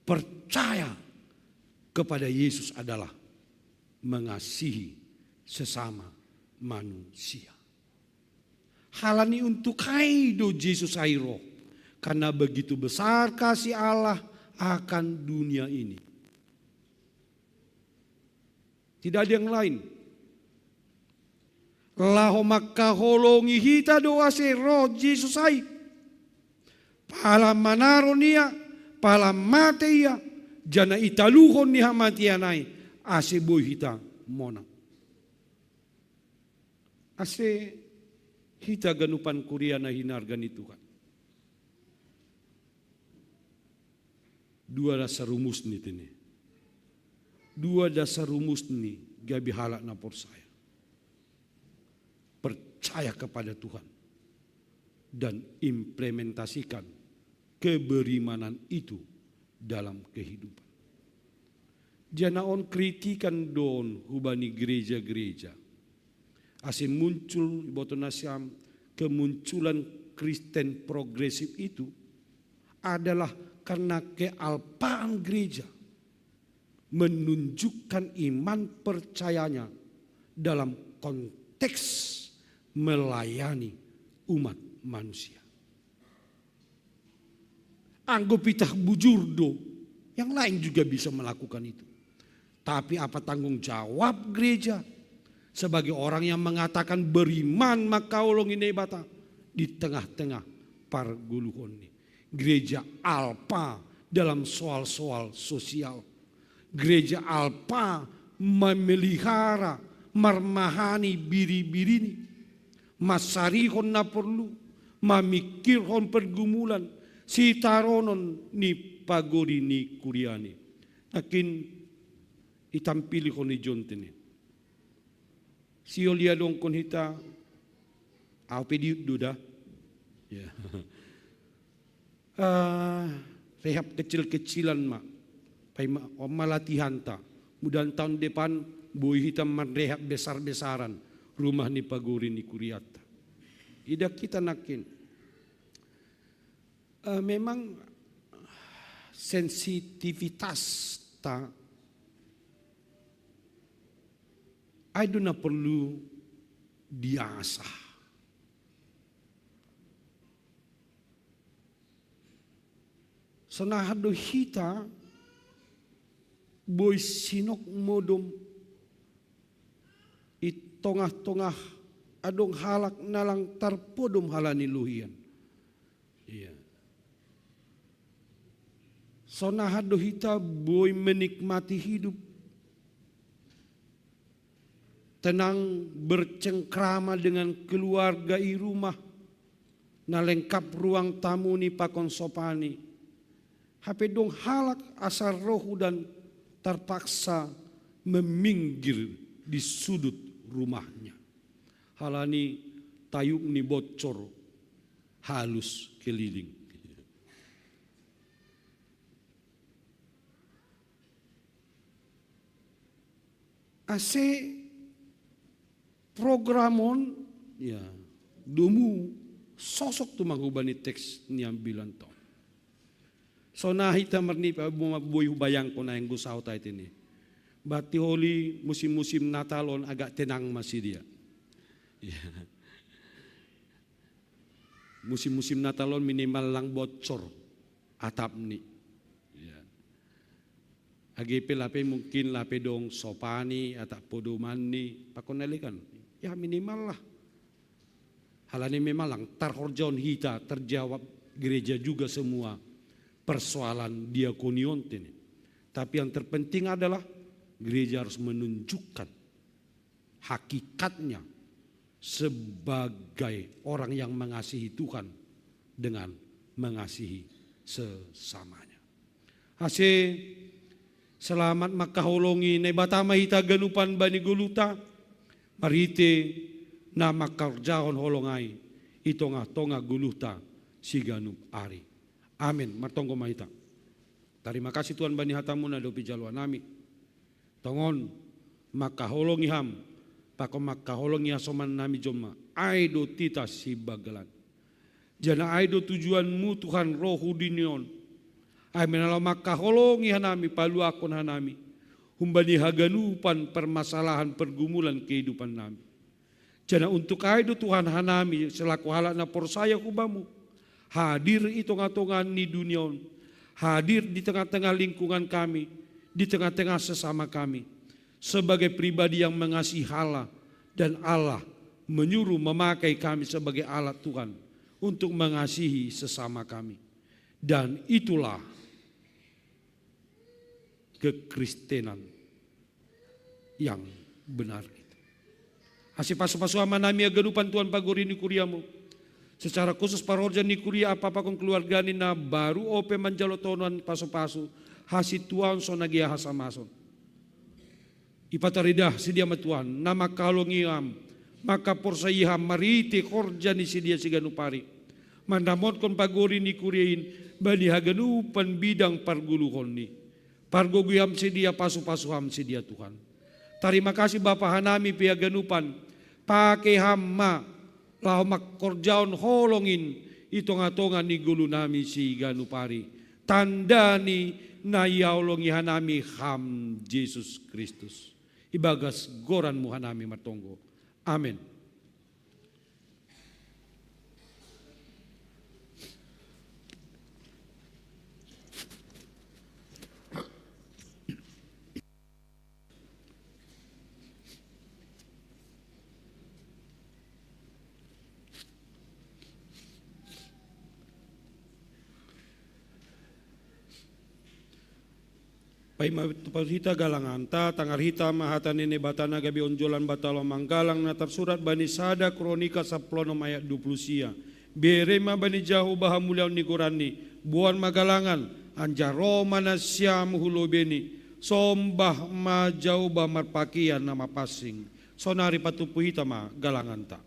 Percaya kepada Yesus adalah mengasihi sesama manusia. Halani untuk ai do Jesus ai ro, karena begitu besar kasih Allah akan dunia ini. Tidak ada yang lain. Laho mangkaholongi hita do ase ro Jesus ai. Pala manaron ia, pala mate ia, jana italuhon ni hamatean ai, ase boi hita monang. Ase hita ganupan kuria na hinarga ni Tuhan. Dua dasar rumus ni tene. Dua dasar rumus ni gabe halak na porsaya. Percaya kepada Tuhan dan implementasikan keberimanan itu dalam kehidupan. Jana on kritikan don hubani gereja-gereja. Ase muncul iboto nasiam kemunculan Kristen progresif itu adalah karena kealpaan gereja menunjukkan iman percayanya dalam konteks melayani umat manusia. Anggo pitah bujur do, yang lain juga bisa melakukan itu. Tapi apa tanggung jawab gereja sebagai orang yang mengatakan beriman mangkaholongi Naibata di tengah-tengah pargoluhon ni? Gereja alpa dalam soal-soal sosial. Gereja alpa memelihara, marmahani biri-birini, masarihon na porlu, mamikirhon pergumulan, sitaronon ni pagori ni kuriani. Nakin itampilihon i jonte ni. Sihol ia dongkon hita, au pe diut do da. Ya. Ah, rehab kecil-kecilan ma. Paima on ma latihanta. Mudahan tahun depan boi hita manrehab besar-besaran rumah ni pagori ni kuriata. Ida hita nakin. Eh, memang sensitivitasta ai do na porlu diasah. Sonaha do hita boi sinok modom i tongah-tongah adong halak na lang tarpodom halani luhian. Iya. Sonaha do hita boi menikmati hidup, tenang bercengkrama dengan keluarga i rumah, na lengkap ruang tamuni pakon sopani. Hape dong halak asa roh dan terpaksa meminggir di sudut rumahnya. Halani tayuk ni bocor halus keliling. Ase program on, ya, domu sosok tu manghubani teks ni ambilan to. Sonaha hita marnipa boma boi hubayangkon ai anggo saut ai tene. Berarti holi musim-musim Natal on agak tenang masih dia. Ya. Musim-musim Natal on minimal lang bocor atapni. Ya. Age pe lape mungkin lape dong sopani atap podomanni pakon nalekan. Ya minimal lah. Halani memang lang tarhorjahon hita terjawab gereja juga semua persoalan diakonion tene. Tapi yang terpenting adalah gereja harus menunjukkan hakikatnya sebagai orang yang mengasihi Tuhan dengan mengasihi sesamanya. Ase selamat mangkaholongi Naibata ma hita ganupan bani goluhta, marhite na mangkarjahon holong ai i tongah-tongah goluhta siganup ari. Amen. Martonggo ma hita. Tarima kasih Tuhan bani hatamu na dope jaloan nami. Tongon, mangkaholongi ham, pakon mangkaholongi hasoman nami jomma, ai do titah sibagalan. Jana ai do tujuanmu Tuhan roh hu dunia on. Ai manalo mangkaholongi hanami paluahkon hanami. Humbani haganupan permasalahan pergumulan kehidupan nami. Jana untuk ai do Tuhan hanami selaku halak na porsaya hu Bamu. Hadir i tongah-tongah ni dunia on. Hadir di tengah-tengah lingkungan kami. Di tengah-tengah sesama kami. Sebagai pribadi yang mengasihi Allah dan Allah menyuruh memakai kami sebagai alat Tuhan untuk mengasihi sesama kami. Dan itulah kekristenan yang benar itu. Asi pasu-pasu ama nami aganupan Tuhan pagori ni kuriamu. Secara khusus parorja ni kuria apa-apa kon keluarga ni na baru ope manjalo tonan pasu-pasu, hasi Tuhan so nagia hasamason. Ipataridah si dia ma Tuhan, na makahalongi ham, makaporsai ham marhite horja ni si dia siganup ari. Mandamotkon pagori ni kuria in, bani haganupan bidang pargoluhon ni. Pargogoi ham si dia, pasu-pasu ham si dia Tuhan. Tarima kasih Bapa hanami pe haganupan, pake ham ma, laho mangkorjahon holong in, i tonga-tonga ni golu nami siganup ari. Tanda ni na ihaholongi hanami ham Jesus Kristus. Ibagas goranmu hanami martonggo. Amen. Paima tupal hita galanganta, tangar hita ma hata ni Naibata na gabe onjolan batalo manggalang na tarsurat bani sada Kronika saplonom ayat dua puluh sia. Bere ma bani Jahowa hamuliaon ni goranni, boan ma galangan, anjaha ro ma nasiam hu lobeni, sombah ma Jahowa marpakean na mapansing. Sonari patumpu hita ma galanganta.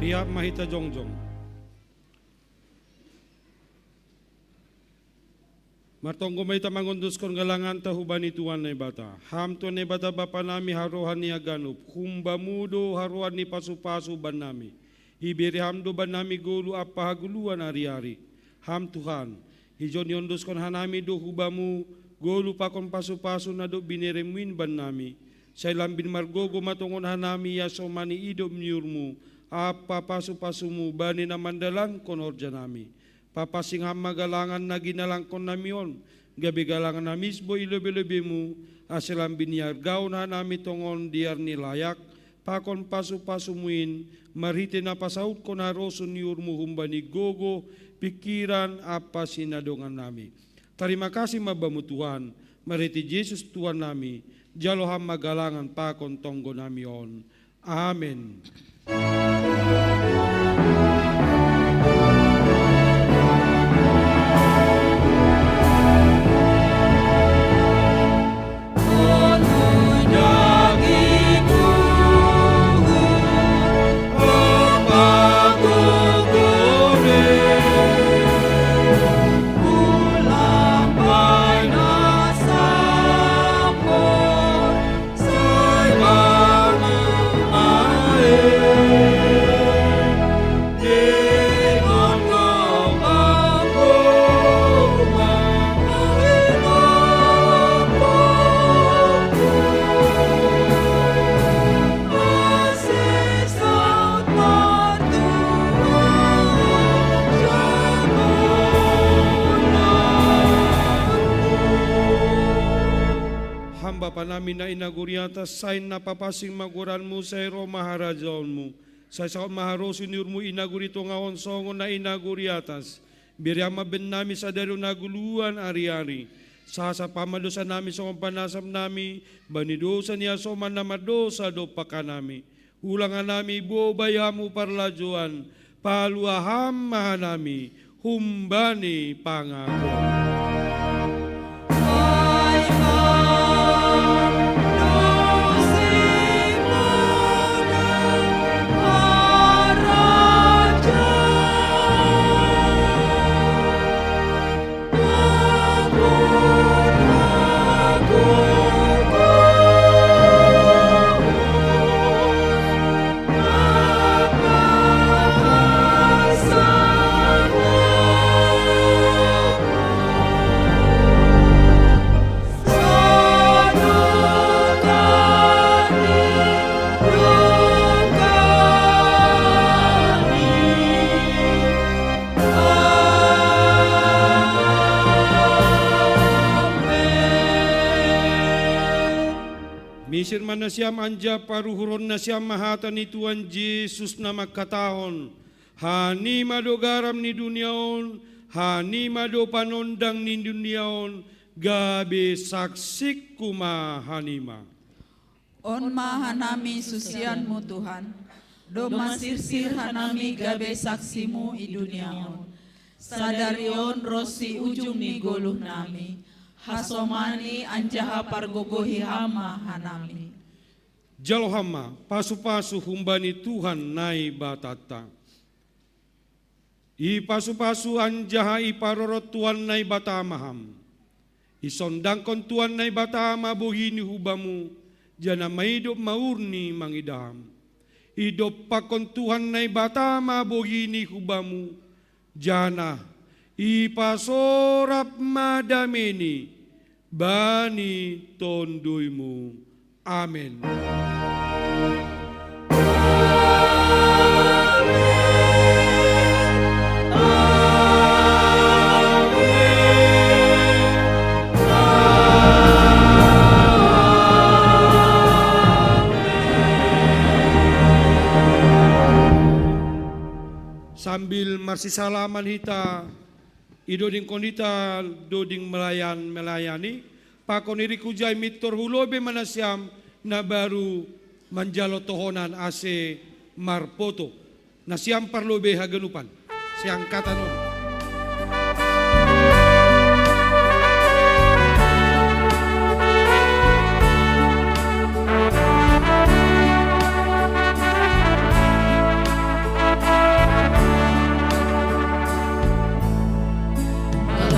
Pihak mahita jongjong. Martonggo ma hita mangondoskon galanganta hubani Tuhan Naibata. Ham Tuhan Naibata Bapa nami, harohan ni haganup, humbamu do harohan ni pasu-pasu bannami. Ibere ham do bannami golu ampa hagoluan ari-ari. Ham Tuhan, ijon iondoskon hanami do hubamu golu pakon pasu-pasu na dob bineremuin bannami. Sai lambin margogo ma tongon hanami i asomani idop ni uhurmu ampa pasu-pasumu bani na mandalankon horjanami. Papasing ham ma galangan na ginalangkon nami on, gabe galangan na misbo i lobe-lobemu, ase lambin iargahon hanami tongon di ari ni layak, pakon pasu-pasumu in, marhite na pasautkon harosuh ni uhurmu humbani gogo, pingkiran ampa sinadongan nami. Tarima kasih ma Bamu Tuhan, marhite Jesus Tuhan nami, jalo ham ma galangan pakon tonggo nami on. Amen. Ham Bapa nami na i nagori atas, sai na papasing ma goranmu, sai ro ma harajaonmu, sai saut ma harosuh ni uhurmu i nagori tonga on songon na i nagori atas. Bere ham ma bennami sadari on hagoluan ari-ari. Sasap ham ma dosanami songon panasapnami bani dosa ni hasoman na mardosa dompak hanami. Ulang hanami bobai ham hu parlajouan, palua ham ma hanami humbani pangago. Misir ma nasiam, anjaha paruhurhon nasiam ma hata ni Tuhan Jesus na mangkatahon: Hanima do garam ni dunia on, hanima do panondang ni dunia on, gabe saksingku ma hanima. On ma hanami susianmu Tuhan, domma sirsir hanami gabe saksimu i dunia on. Sadari on ronsi ujung ni goluh nami, hasomani anjaha pargogohi Ham ma hanami. Jalo Ham ma pasu-pasu humbani Tuhan Naibatanta. Ipasu-pasu anjaha iparorot Tuhan Naibata ma Ham. Isondangkon Tuhan Naibata ma bohini hu Bamu, janah maidop ma uhurni mangidah Ham. Idompakkon Tuhan Naibata ma bohini hu Bamu, janah ipasorap ma dameiNi bani TonduyMu. Amen. Sambil marsisalaman hita, idodingkon hita doding melayan melayani, pakon irik hujai mintor hu lobei ma nasiam na baru manjalo tohonan ase marpoto. Nasiam parlobei haganupan, seangkatan on.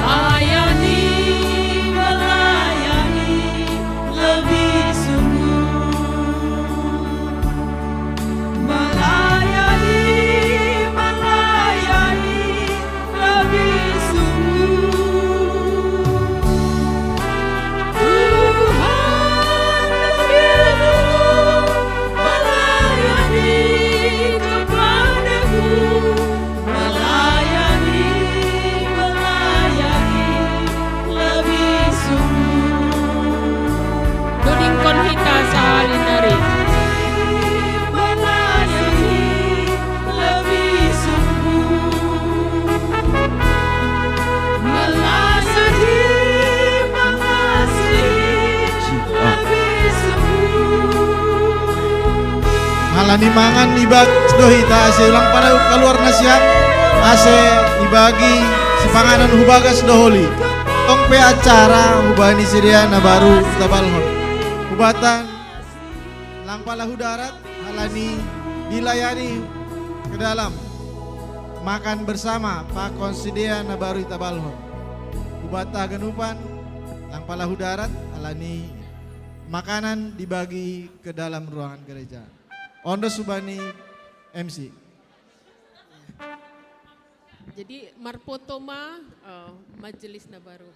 Melayani, melayani lebih sungguh. Melayani, melayani lebih sungguh. Tuhan begitu melayani kepadaku. Melayani, melayani lebih sungguh. Dodingkon hita sahali nari. Melayani lebih sungguh. Melayani, mengasihi lebih sungguh. Halani mangan ibagi do hita ase ulang pada kaluar nasiam, ase ibagi sipanganon hu bagas doholi. Tong pe acara hubani sidea na baru tabalhon. Hubatan lang pala hu darat halani dilayani ke dalam makan bersama pakon sidea na baru tabalhon. Hubata haganupan lang pala hu darat halani makanan dibagi ke dalam ruangan gereja. On dos hubani M C. Jadi marpoto ma uh, majelis na baru.